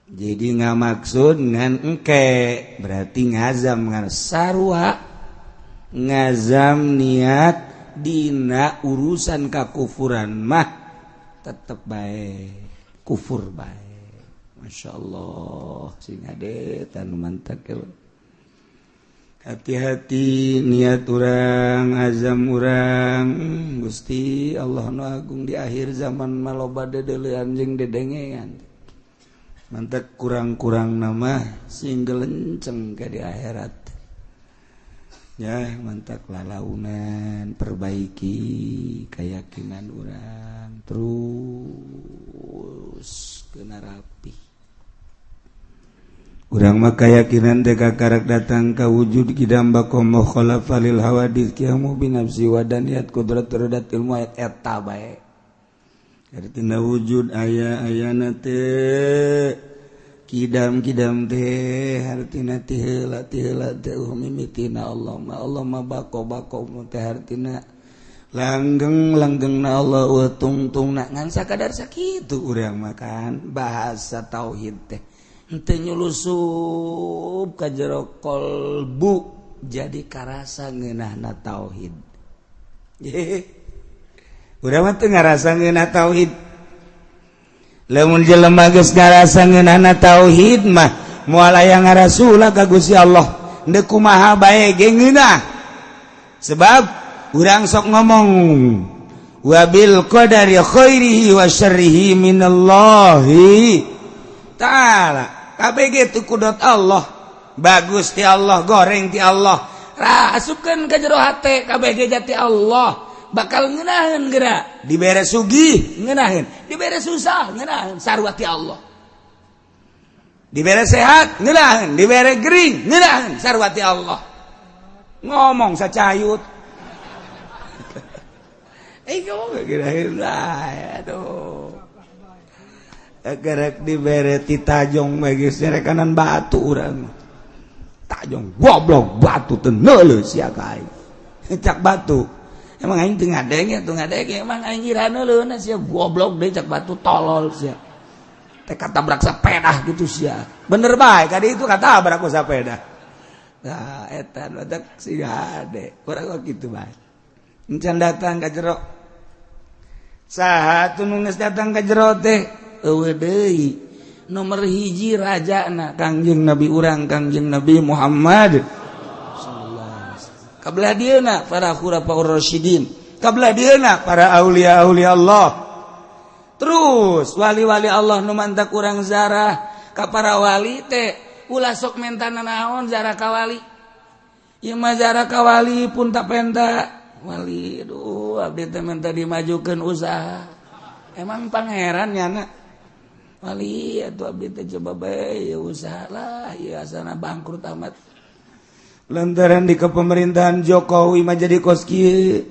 [SPEAKER 1] Jadi ngamaksud ngan engke berarti ngazam ngan sarua. Ngazam niat dina urusan kakufuran mah tetep bae kufur bae. Masya Allah, sing hade tanu mantak. Hati-hati niat urang, azam urang. Gusti Allah nu agung, di akhir zaman maloba dedelean jeung dedengean. Mantak kurang-kurang nama sing gelenceng ke di akhirat. Ya, mantak lalaunan, perbaiki keyakinan urang terus kena rapi. Urang mah keyakinan teh kakarek datang ka wujud kidam baqa mukhalafa lil hawadits qiyamu bi nafsi wa daniyat qudrat iradat ilmu ayat eta bae. Artina wujud aya ayana teh kidam-kidam teh hartina ti heula ti heula teh mimitina Allah mah, Allah mah bako bako teh hartina langgeng langgengna Allah wa tungtungna ngan sakadar sakitu urang makan bahasa tauhid teh henteu nyulusup ka jero kolbu jadi karasa ngeunahna tauhid. Urang mah teu ngarasa ngeunah tauhid. Lamun jelema geus ngarasa ngeunahna tauhid mah moal aya ngarasula ka Gusti Allah, deuk kumaha bae ge ngeunah. Sebab urang sok ngomong Wabil qadari khairihi wa syarrihi minallahi ta'ala. KBG itu kudrat Allah, bagus ti Allah, goreng ti Allah. Ra asupkeun ka jero hate, KBG jati Allah, bakal ngeunaheun geura. Dibere sugih ngeunaheun, dibere susah ngeunaheun, sarua ti Allah. Dibere sehat ngeunaheun, dibere gering ngeunaheun, sarua ti Allah. Ngomong sacayut. Eh, kamu kira-kira, aduh. Gerek dibere ti tajong bagi kanan batu urang. Tajong goblok, batu teu neuleuh sia ka aing. Cak batu. Emang aing teu ngadenge, teu ngadenge, emang aing ira neuleuhna sia, goblok deui cak batu, tolol sia. Teh katabrak sepeda gitu sia. Bener bae kadi itu katabrak ku sepeda. Nah, eta badak si hade. Urang kok kitu bae. Encan datang ka jero. Saha tuh nu geus datang ka jero teh? Eueuh deui. Nomor hiji rajana Kangjeng Nabi urang, Kangjeng Nabi Muhammad sallallahu alaihi wasallam. Kabelah dieuna para khulafaur rasyidin. Kabelah dieuna para aulia-aulia Allah. Terus wali-wali Allah nu mantak urang zarah ka para wali teh ulah sok menta naon zarah ka wali. Ieu mah zarah ka wali pun tak penta. Wali, aduh, abdi teh menta dimajukeun usaha. Emang pangeran nyana? Wali atuh abdi teh coba bae usaha lah, ieu asana bangkrut amat. Lantaran di kepemerintahan Jokowi mah jadi kos kieu.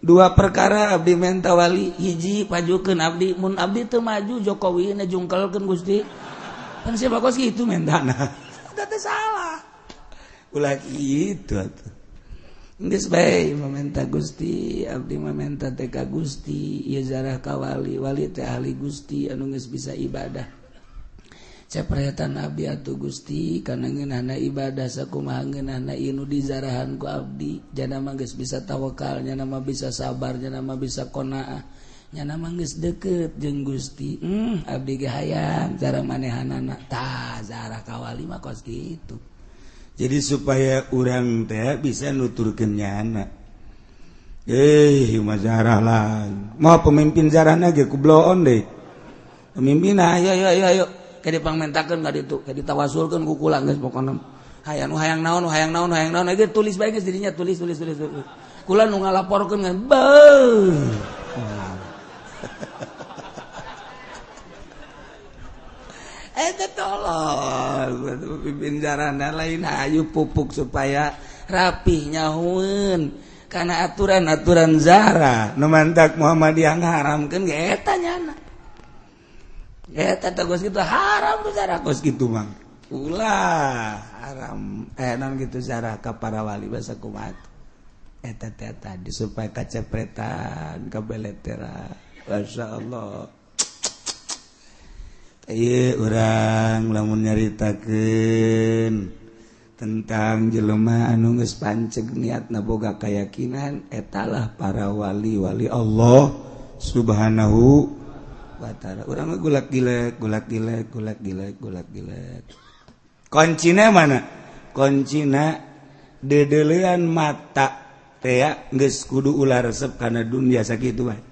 [SPEAKER 1] Dua perkara abdi menta wali, hiji pajukeun abdi, mun abdi teu maju Jokowi na jungkelkeun Gusti. Kan siapa kos kitu mentana. Eta teh salah. Ulah kitu atuh. Geus bae mamenta Gusti, abdi mamenta teh ka Gusti, ieu zarah ka wali, wali teh ahli Gusti anu geus bisa ibadah. Cepretan abdi atuh Gusti kana ngeunahna ibadah, sakumaha ngeunahna ieu nu dizarahan ku abdi, jana mah geus bisa tawakal, nyana mah bisa sabar, nyana mah bisa qanaah, nyana mah geus deukeut jeung Gusti. Abdi ge hayang cara manehanana. Tah, zarah ka wali mah kos kitu. Jadi supaya urang teh bisa nuturkeun nyana. Eh, mah zarah lah. Mau pemimpin zarahna ge ku bloon deh. Pemimpin, ayo ayo ayo ayo. Kayak dipangmentakeun ka ditu, kayak ditawasulkeun ku kula, geus pokona. Hayang nu hayang naon, hayang naon, hayang naon, ge tulis bae geus dirinya, tulis tulis tulis tulis. Kula nu ngalaporkeun kan. Beuh. Eta tolong pimpin jarana lain hayu pupuk supaya rapih nyahueun karena aturan-aturan zara nu mantak Muhammadiyah ngaharamkeun ge eta nyana. Eta teh geus kitu haram tuh zara kos kitu mah. Ulah haram non gitu zara ka para wali basa kumaha. Eta teh tadi supaya kacepretan kabeletera. Masya Allah. Ieu urang lamun nyaritakeun tentang jelema anu geus panceg niatna boga keyakinan, etalah para wali-wali Allah Subhanahu wa ta'ala. Urang mah gulak gilek, gulak gilek, gulak gilek, gulak gilek. Kuncina mana? Kuncina dedelean mata teh geus kudu ulah resep kana dunia sakitu bae.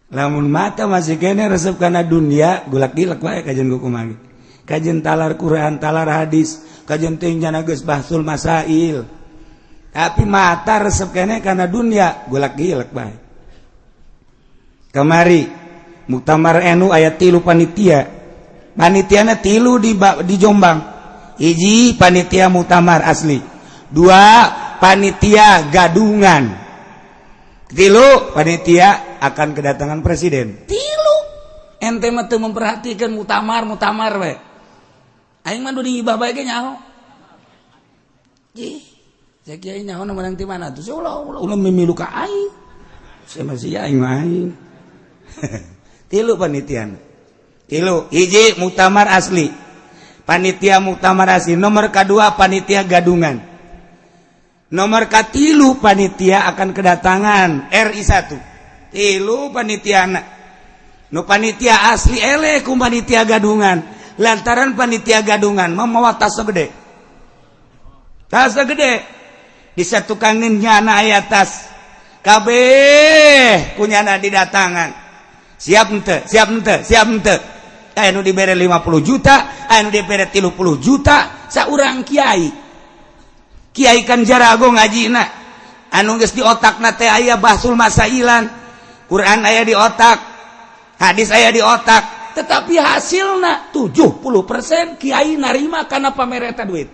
[SPEAKER 1] Lamun mata masih kene resep kana dunia, gulak gilek wae kajian ku kumaha. Kajian talar Quran, talar hadis, kajian teh nyana geus bahsul masail. Tapi mata resep kene kana dunia, gulak gilek bae. Kamari Muktamar NU aya 3 panitia. Panitiana 3 di Jombang. Hiji panitia muktamar asli, 2 panitia gadungan, 3 panitia akan kedatangan presiden. 3 ente mah teu memperhatikan muktamar muktamar we. Aing mah di ngibah bae ge nyaho. Ih, saya kiai nyaho menang ti mana tuh? Ulah ulah ulah mimilu ka aing. Saya masih aing mah aing. 3 panitiana. 3, hiji muktamar asli. Panitia muktamar asli, nomor kedua panitia gadungan. Nomor katilu panitia akan kedatangan RI 1. 3 panitiana. Nu panitia asli eleh ku panitia gadungan. Lantaran panitia gadungan mamawa tas gede. Tas gede. Disatukangeun nyana aya tas. Kabeh kunyana didatangan. Siap henteu? Siap henteu? Siap henteu? Aya nu dibere 50 juta, aya nu dibere 30 juta, saurang kiai. Kiai kan jarago ngajina. Anu geus di otakna teh aya bahsul masailan. Quran aya di otak, hadis aya di otak, tetapi hasilna 70% kiai narima karena pamereta duit.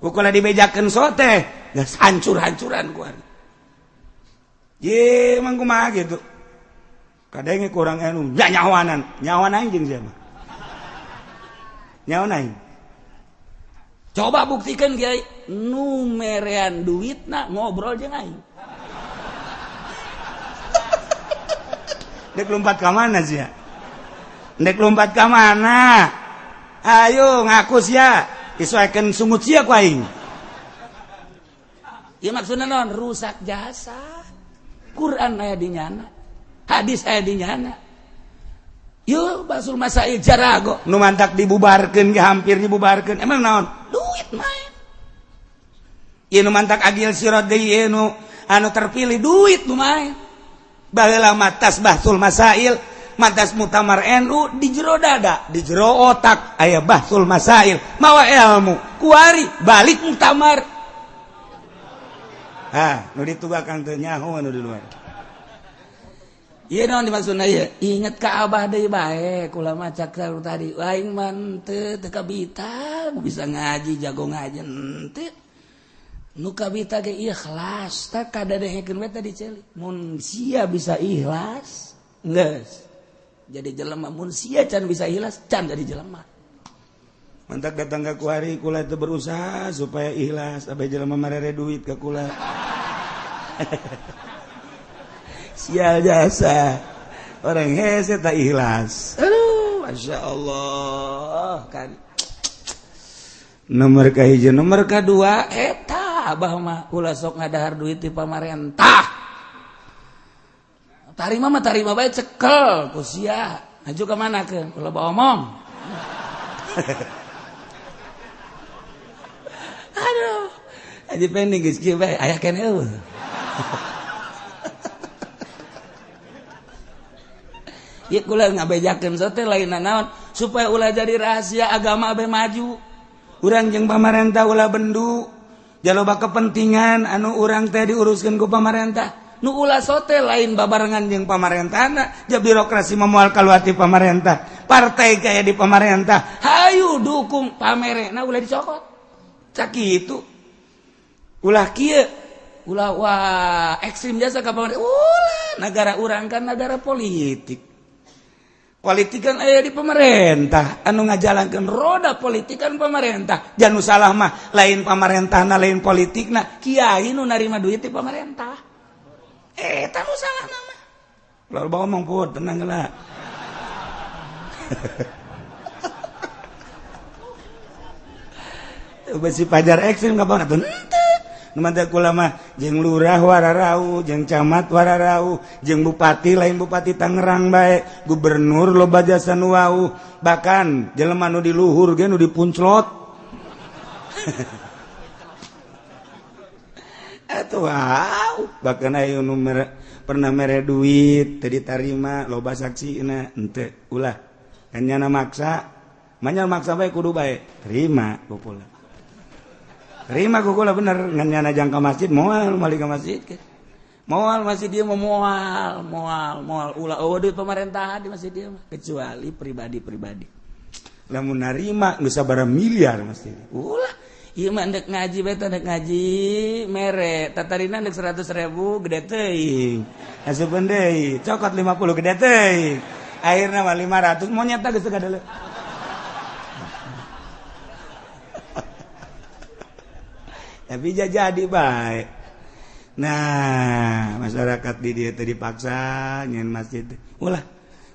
[SPEAKER 1] Pokoknya dibejakeun sote, geus hancur-hancuran ku ari. Ye, emang kumaha gitu. Kadang kurang anu nya nyawanan, nyawan aing jeung siapa? Nyawan aing. Coba buktikan kiai nu merean duitna ngobrol jeung aing. Dek lompat ka mana sih ya? Dek lompat ka mana? Ayo ngaku sia, isuekeun sungut sia ku aing. Ieu maksudna naon? Rusak jasa. Quran aya di nyana, hadis aya di nyana. Yeuh basul masail jarago nu mantak dibubarkeun ge hampir dibubarkeun. Emang naon? Duit main. Ieu nu mantak Agil Sirot deui ieu nu anu terpilih duit nu main. Baheula matas bahsul masail, matas mutamar NU di jero dada, di jero otak aya bahsul masail, mawa ilmu, kuari balik muktamar. Ah, nu ditugakan teu nyaho anu di luar. Ieu naon dimaksudna ieu? Inget ka abah deui bae, kula mah cak tadi, aing mah teu teu kabita, bisa ngaji, jago ngaji henteu. Nu kabita ge ikhlas, tah kadadehekeun we tadi ceuli. Mun sia bisa ikhlas, geus jadi jelema. Mun sia can bisa ikhlas, can jadi jelema. Mantak datang ke kuari kula itu berusaha supaya ikhlas, abai jelema marere duit ke kula. Sial jasa. Orang hese tak ikhlas. Aduh, Masya Allah kan. Nomor kahiji, nomor kedua eta abah mah ulah sok ngadahar duit di pamarentah. Tarima mah tarima bae cekel ku sia. Maju ka mana ke? Ulah bawa omong. Aduh, aja pending geus kieu bae aya keneh eueuh. Ieu kula ngabejakeun sote lain naon supaya ulah jadi rahasia agama abe maju. Urang jeung pamarentah ulah bendu. Jaloba kepentingan anu urang teh diuruskeun ku pamarentah. Nu ulah sote lain babarengan jeung pamarentahna, ja birokrasi moal kaluar ti pamarentah. Partai kaya di pamarentah, hayu dukung pamerena ulah dicokot. Cak kitu. Ulah kieu, ulah wah ekstrim jasa ka pamarentah. Ulah negara urang kan negara politik. Politik kan aya di pemerintah, anu ngajalankeun roda politik kan pemerintah. Jangan salah mah lain pamarentahna lain politikna, kiai nu narima duit di pemerintah. Eta nu salah nama. Lalu bawa ngomong pun tenang lah. Besi pajar ekstrim nggak banget tuh. Mantap kula mah jeung lurah wararau, jeung camat wararau, jeung bupati lain bupati Tangerang bae, gubernur loba jasa nu wau, bahkan jelema nu di luhur ge nu dipunclot. Atuh wow, bahkan aya nu pernah mere duit teu ditarima loba saksina henteu ulah. Kan nyana maksa, manya maksa bae kudu bae, terima ku kula. Terima ku kula bener ngan nyana jang ka masjid moal balik ka masjid ke. Moal masjid dia mau moal, moal, moal ulah eueuh duit pemerintahan di masjid dia mah kecuali pribadi-pribadi. Lamun narima geus sabaraha miliar masjid. Ulah ieu mah ndek ngaji bae teh ndek ngaji mere tatarina ndek 100.000 gede teuing. Asupeun deui cokot 50 gede teuing. Akhirna mah 500 monyet teh geus teu kadeuleuk. Tapi jadi baik. Nah, masyarakat di dia tadi dipaksa nyen masjid. Ulah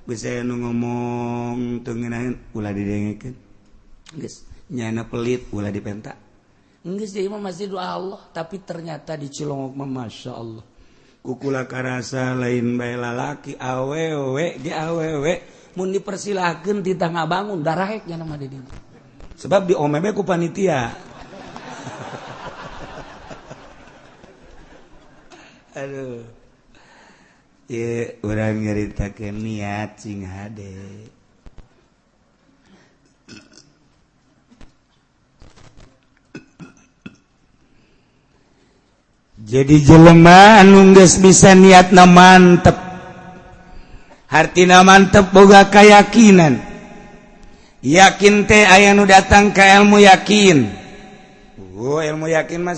[SPEAKER 1] bisa nu ngomong teu ngeunaheun ulah didengekeun. Geus nyana pelit ulah dipenta. Geus ieu mah masjid doa Allah, tapi ternyata di Cilongok mah Masya Allah. Kukula karasa lain bae lalaki awewe ge awewe mun dipersilahkeun titah ngabangun darahek nya mah di dieu. Sebab di omebe ku panitia. Aduh. Ieu urang nyaritakeun niat sing hade. Jadi jelema anu geus bisa niatna mantep. Hartina mantep boga keyakinan. Yakin teh aya nu datang ka ilmu yakin. Oh, ilmu yakin mah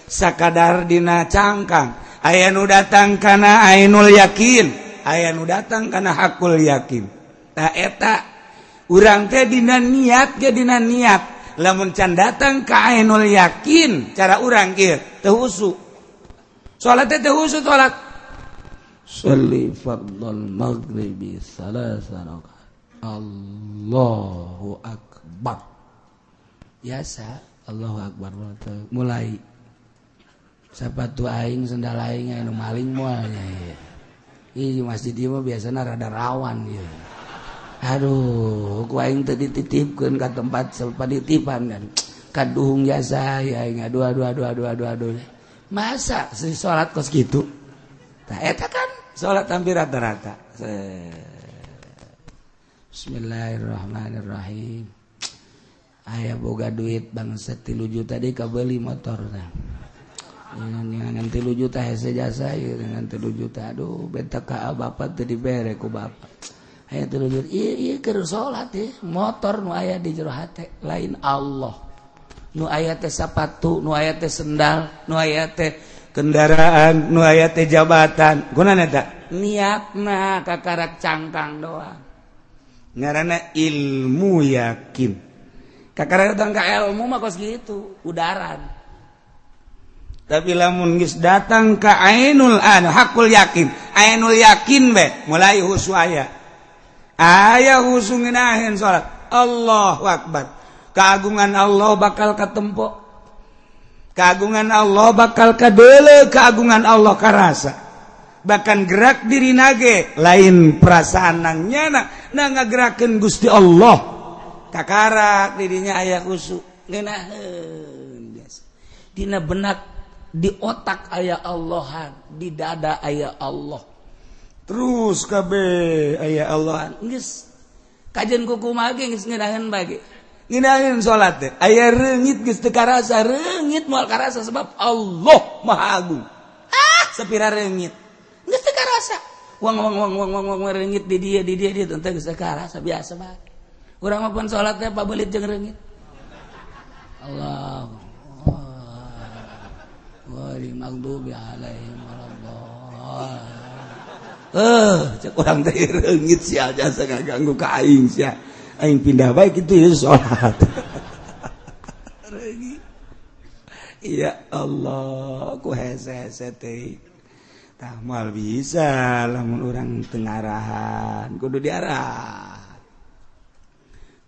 [SPEAKER 1] sakadar dina cangkang. Aya nu datang kana ainul yakin, aya nu datang kana hakul yakin. Tah eta urang teh dina niat ge dina niat. Lamun can datang ka ainul yakin, cara urang kieu teu husu. Salat teh teu husu salat. Sholli fardhal maghribi salasa rakaat. Allahu akbar. Biasa Allahu akbar mulai sepatu aing sendal aing anu maling moal nya ieu. Ih masjid ieu mah biasana rada rawan ieu. Aduh, ku aing teu dititipkeun ka tempat panitipan kan. Kaduhung jasa ya aing aduh aduh aduh aduh aduh aduh. Masa si salat kos kitu? Tah eta kan salat hampir rata-rata. Bismillahirrahmanirrahim. Aya boga duit bangsa 3 juta deui kabeuli motor tah. Dengan 3 juta hese jasa ieu dengan 3 juta aduh beta ka bapak teu dibere ku bapak. Aya 3 juta ieu ieu keur salat ieu motor nu aya di jero hate lain Allah. Nu aya teh sapatu, nu aya teh sendal, nu aya teh kendaraan, nu aya teh jabatan. Gunana eta? Niatna kakarak cangkang doang. Ngaranna ilmu yakin. Kakarak datang ka ilmu mah kos kitu, udaran. Tapi lamun geus datang ka ainul an hakul yakin, ainul yakin be mulai husu aya. Aya husu ngeunaheun salat. Allahu akbar. Keagungan Allah bakal katempo. Keagungan Allah bakal kadeuleu, keagungan Allah karasa. Bahkan gerak diri nage lain perasaan nang nyana na ngagerakeun Gusti Allah. Kakarak dirinya aya husu ngeunaheun biasa. Dina benak di otak aya Allahan, di dada aya Allah. Terus kabeh aya Allahan. Geus kajen kukumaha ge geus ngeunaheun bae. Ngeunaheun salat teh aya reungit geus teu karasa, reungit moal karasa sebab Allah Maha Agung. Ah, sapira reungit. Geus teu karasa. Wang wang wang wang wang wang reungit di dia di dia di teu geus teu karasa biasa bae. Urang mah pun salat teh pabelit jeung reungit. Allah ghairil maghdubi alaihim waladdallin. Cek urang teh reungit sia jasa ngaganggu ka aing sia. Aing pindah bae kitu ya salat. Reungit. Ya Allah, ku hese-hese teh. Tah moal bisa lamun urang teu ngarahan, kudu diarah.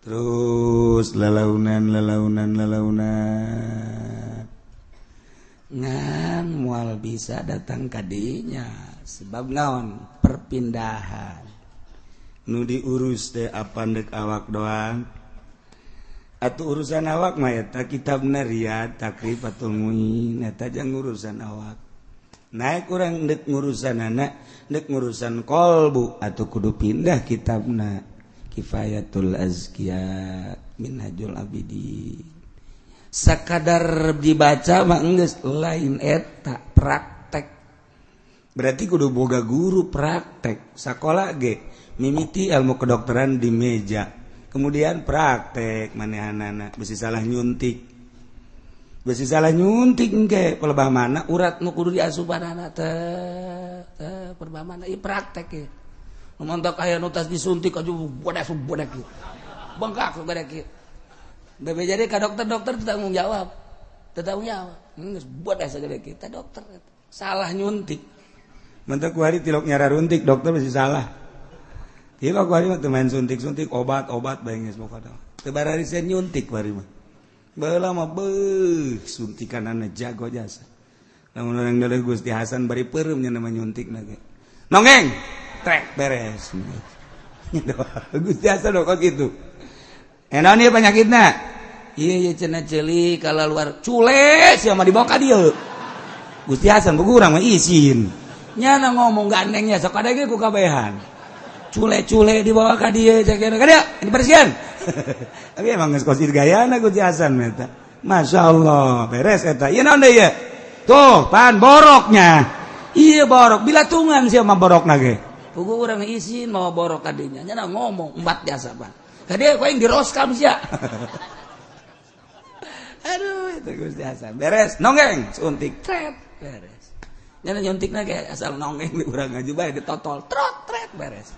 [SPEAKER 1] Terus lalaunan lalaunan lalaunan. Ngan moal bisa datang kadinya sebab naon perpindahan nu diurus teh apa ndek awak doang atau urusan awak mah eta kitabna Riyad Takrib atau Muin eta jang urusan awak. Naik urang ndek ngurusan anak ndek ngurusan kolbu atau kudu pindah kitabna Kifayatul Azkiya Minhajul Abidin. Sakadar dibaca mah geus lain eta praktek. Berarti kudu boga guru praktek. Sakola ge mimiti ilmu kedokteran di meja, kemudian praktek manehanana besi salah nyuntik. Besi salah nyuntik engke pelebah mana urat nu kudu diasupanana teh teh pelebah mana ieu praktek ieu. Nu montok aya nu tas disuntik aja bodak bodak ieu. Bengkak gede kieu. Bebe jadi ka dokter-dokter tanggung jawab. Tanggung jawab. Geus bodas sagede kita dokter salah nyuntik. Mentek kuari tilok nyara runtik dokter masih salah. Tilok kuari mah teu main suntik-suntik obat-obat bae geus pokona. Teu bararisen nyuntik kuari mah. Baheula mah beuh suntikanana jago jasa. Lamun urang deuleu Gusti Hasan bari peureum nya nama nyuntikna ge. Nongeng trek beres. Gusti Hasan kok kitu. Enak nih penyakitna. Iya iya cenah ceuli kalau luar cule sia mah dibawa ka dieu. Gusti Hasan buku urang mah isin. Nyana ngomong gandengnya sok ada ge ku kabehan. Cule-cule dibawa ka dieu cek ka dieu dibersihan. Tapi emang geus kos gayana Gusti Hasan eta. Masya Allah, beres eta. Ieu naon deui ieu? Tuh, pan boroknya. Iya borok, bila tungan sia mah borokna ge. Pugu urang isin mau borok ka dinya. Nyana ngomong embat biasa pan. Ka dieu ku aing diroskam sia. Aduh, itu Gusti Hasan. Beres, nonggeng, suntik, tret, beres. Nyana nyuntikna ge asal nonggeng di urang ngaju bae ditotol, trot, tret, beres.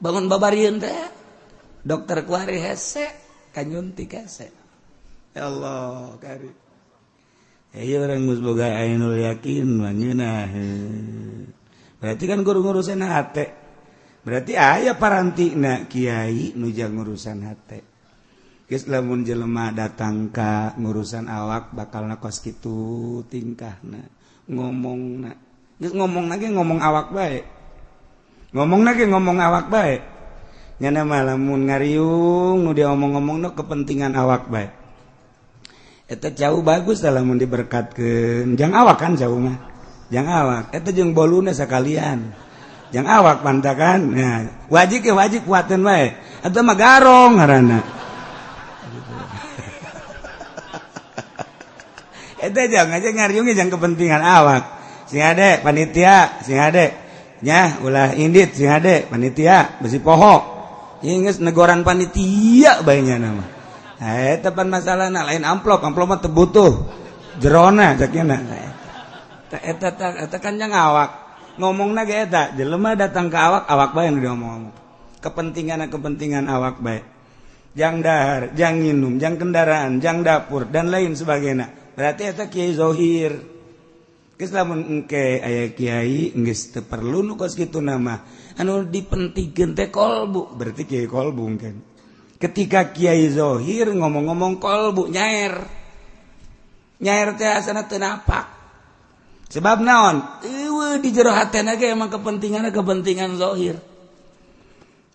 [SPEAKER 1] Bangun babarieun teh. Dokter kuari hese, kanyuntik hese. Ya Allah, kari. Ya orang geus boga ainul yakin mah ngeunah. Berarti kan guru ngurusan hate. Berarti aya parantina kiai nu jang ngurusan hate. Geus lamun jelema datang ka ngurusan awak bakalna kos kitu tingkahna, ngomongna. Geus ngomongna ge ngomong awak bae. Ngomongna ge ngomong awak bae. Nyana mah lamun ngariung nu dia omong-omongna kepentingan awak bae. Eta jauh bagus lamun diberkatkeun. Jang awak kan jauh mah. Jang awak eta jeung boluna sakalian. Jang awak pantakan. Nah, wajib ya wajib kuateun bae. Eta mah garong ngaranna. Eta jangan aja ngariungnya jangan kepentingan awak. Sing ade panitia, sing ade nya ulah indit sing ade panitia besi poho. Geus negoran panitia bae nya nama. Eta pan masalahna lain amplop, amplop mah teu butuh. Jerona cek nya. Eta eta kan jang awak. Ngomongna ge eta, jelema datang ke awak, awak bae nu diomong-omong. Kepentingan-kepentingan awak bae. Jang dahar, jang nginum, jang kendaraan, jang dapur dan lain sebagainya. Berarti eta kiai zohir. Geus lamun engke aya kiai geus teu perlu nu kos kitu nama. Anu dipentingkeun teh kolbu, berarti kiai kolbu kan. Ketika kiai zohir ngomong-ngomong kolbu nyair. Nyair teh asana teu napak. Sebab naon? Eueuh di jero hatena ge emang kepentinganna kepentingan zohir.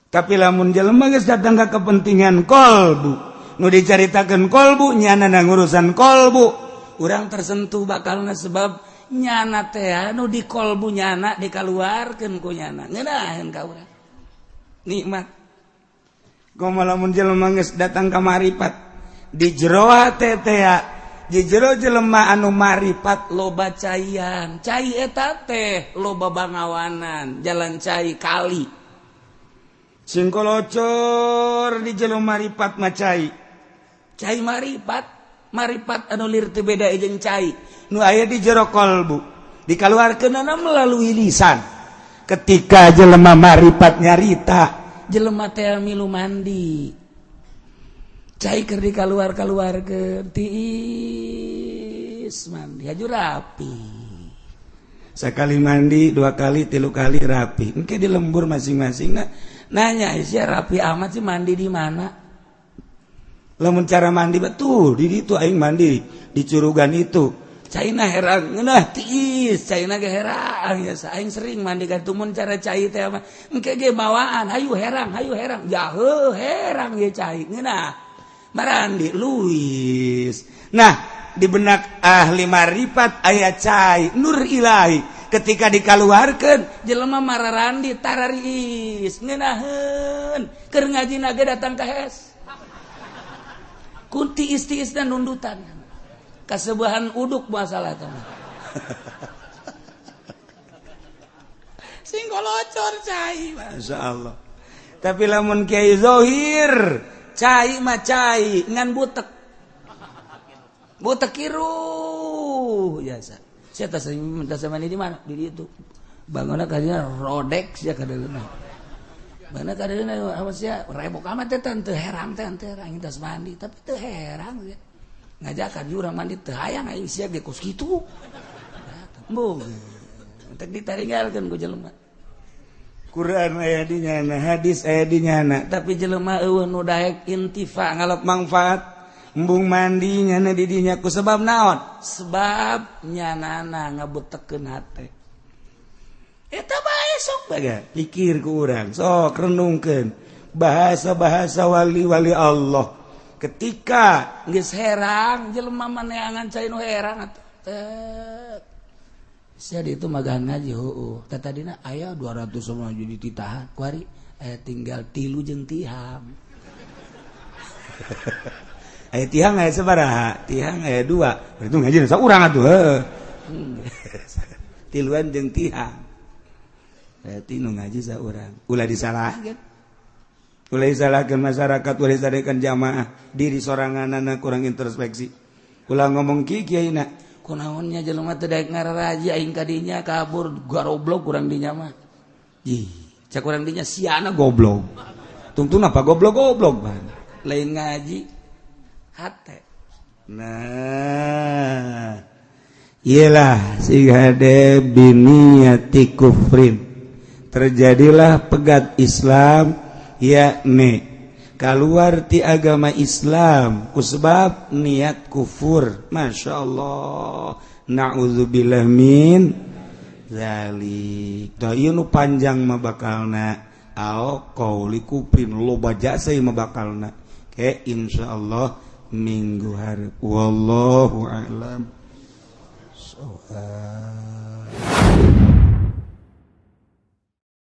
[SPEAKER 1] Tapi lamun jelema geus datang ka kepentingan kolbu, nu dicaritakeun kolbu nyana ngurusan kolbu. Urang tersentuh bakalna sebab nyana teh anu di kolbu nyana dikaluarkeun ku nyana ngeunaheun ka urang. Nikmat. Komo lamun jelema geus datang ka maripat di jero hate teh di jero jelema anu maripat loba caian. Cai eta teh loba bangawanan, jalan cai kali. Singkolocor di jero maripat mah cai. Cai maripat maripat anu lir teu beda jeung cai nu aya di jero kolbu dikaluarkeunana melalui lisan. Ketika jelema maripat nyarita jelema teh milu mandi cai keur dikaluar-kaluarkeun tiis mandi haju rapi. Sekali mandi, dua kali, tilu kali rapi. Engke di lembur masing-masing nanya sia rapi amat sih mandi di mana? Lamun cara mandi betul di ditu aing mandi di curugan itu. Caina herang ngeunah tiis, caina ge herang ya aing sering mandi ka mun cara cai teh mah engke ge bawaan hayu herang jauh herang ge cai ngeunah marandi luis. Nah, di benak ahli maripat aya cai nur ilahi ketika dikaluarkeun jelema mararandi tarariis ngeunaheun keur ngajina ge datang ka hes. Kunti istiis dan nundutan kasebuahan uduk masalah teman. Singkolocor cai Masya Allah. Tapi lamun kiai zohir cai mah cai ngan butek butek kiruh biasa. Saya tas mandi di mana? Di itu bangunna kadinya rodek sia kadeuleuna. Mana kadeuleuna apa sia rebok amat teh teu herang teh teu herang tas mandi tapi teu herang sia. Ngajakan jurang mandi teu hayang aing sia ge kos kitu. Embung. Teh ditaringgalkeun ku jelema. Quran aya di nyana, hadis aya di nyana, tapi jelema eueuh nu daek intifa ngalap manfaat. Embung mandi nyana di dinya ku sebab naon? Sebab nyanana ngabutekeun hate. Eta bae sok bae pikir ku urang, sok renungkeun bahasa-bahasa wali-wali Allah. Ketika geus herang jelema maneangan cai nu herang atuh. Sia itu magahan ngaji, heueuh. Tah, tadina aya 200 sama jadi titahan, kuari aya tinggal tilu jeung tihang. Aya tihang, aya sabaraha? Tihang aya dua. Berarti ngaji saurang atuh, heueuh. Tiluan jeung tihang. Berarti nu ngaji saurang. Ulah disalahkeun. Ulah disalahkeun masyarakat, ulah disalahkeun jamaah, diri soranganana kurang introspeksi. Ulah ngomong kieu, kiaina. Kunaonnya jelema teu daek ngararaji, aing kadinya kabur, garoblok kurang dinya mah. Ih, cak urang dinya siana goblok. Tungtun apa goblok-goblok ban. Lain ngaji hate. Nah, iyalah sigade biniyati kufrin. Terjadilah pegat Islam, yakni keluar ti agama Islam kusebab niat kufur. Masya Allah, na'udzubillah min zalik. Dah, ieu nu panjang mah bakalna au qauli kufrin, loba jasa ieu mah bakalna ke insyaallah minggu hari. Wallahu a'lam. Shawab.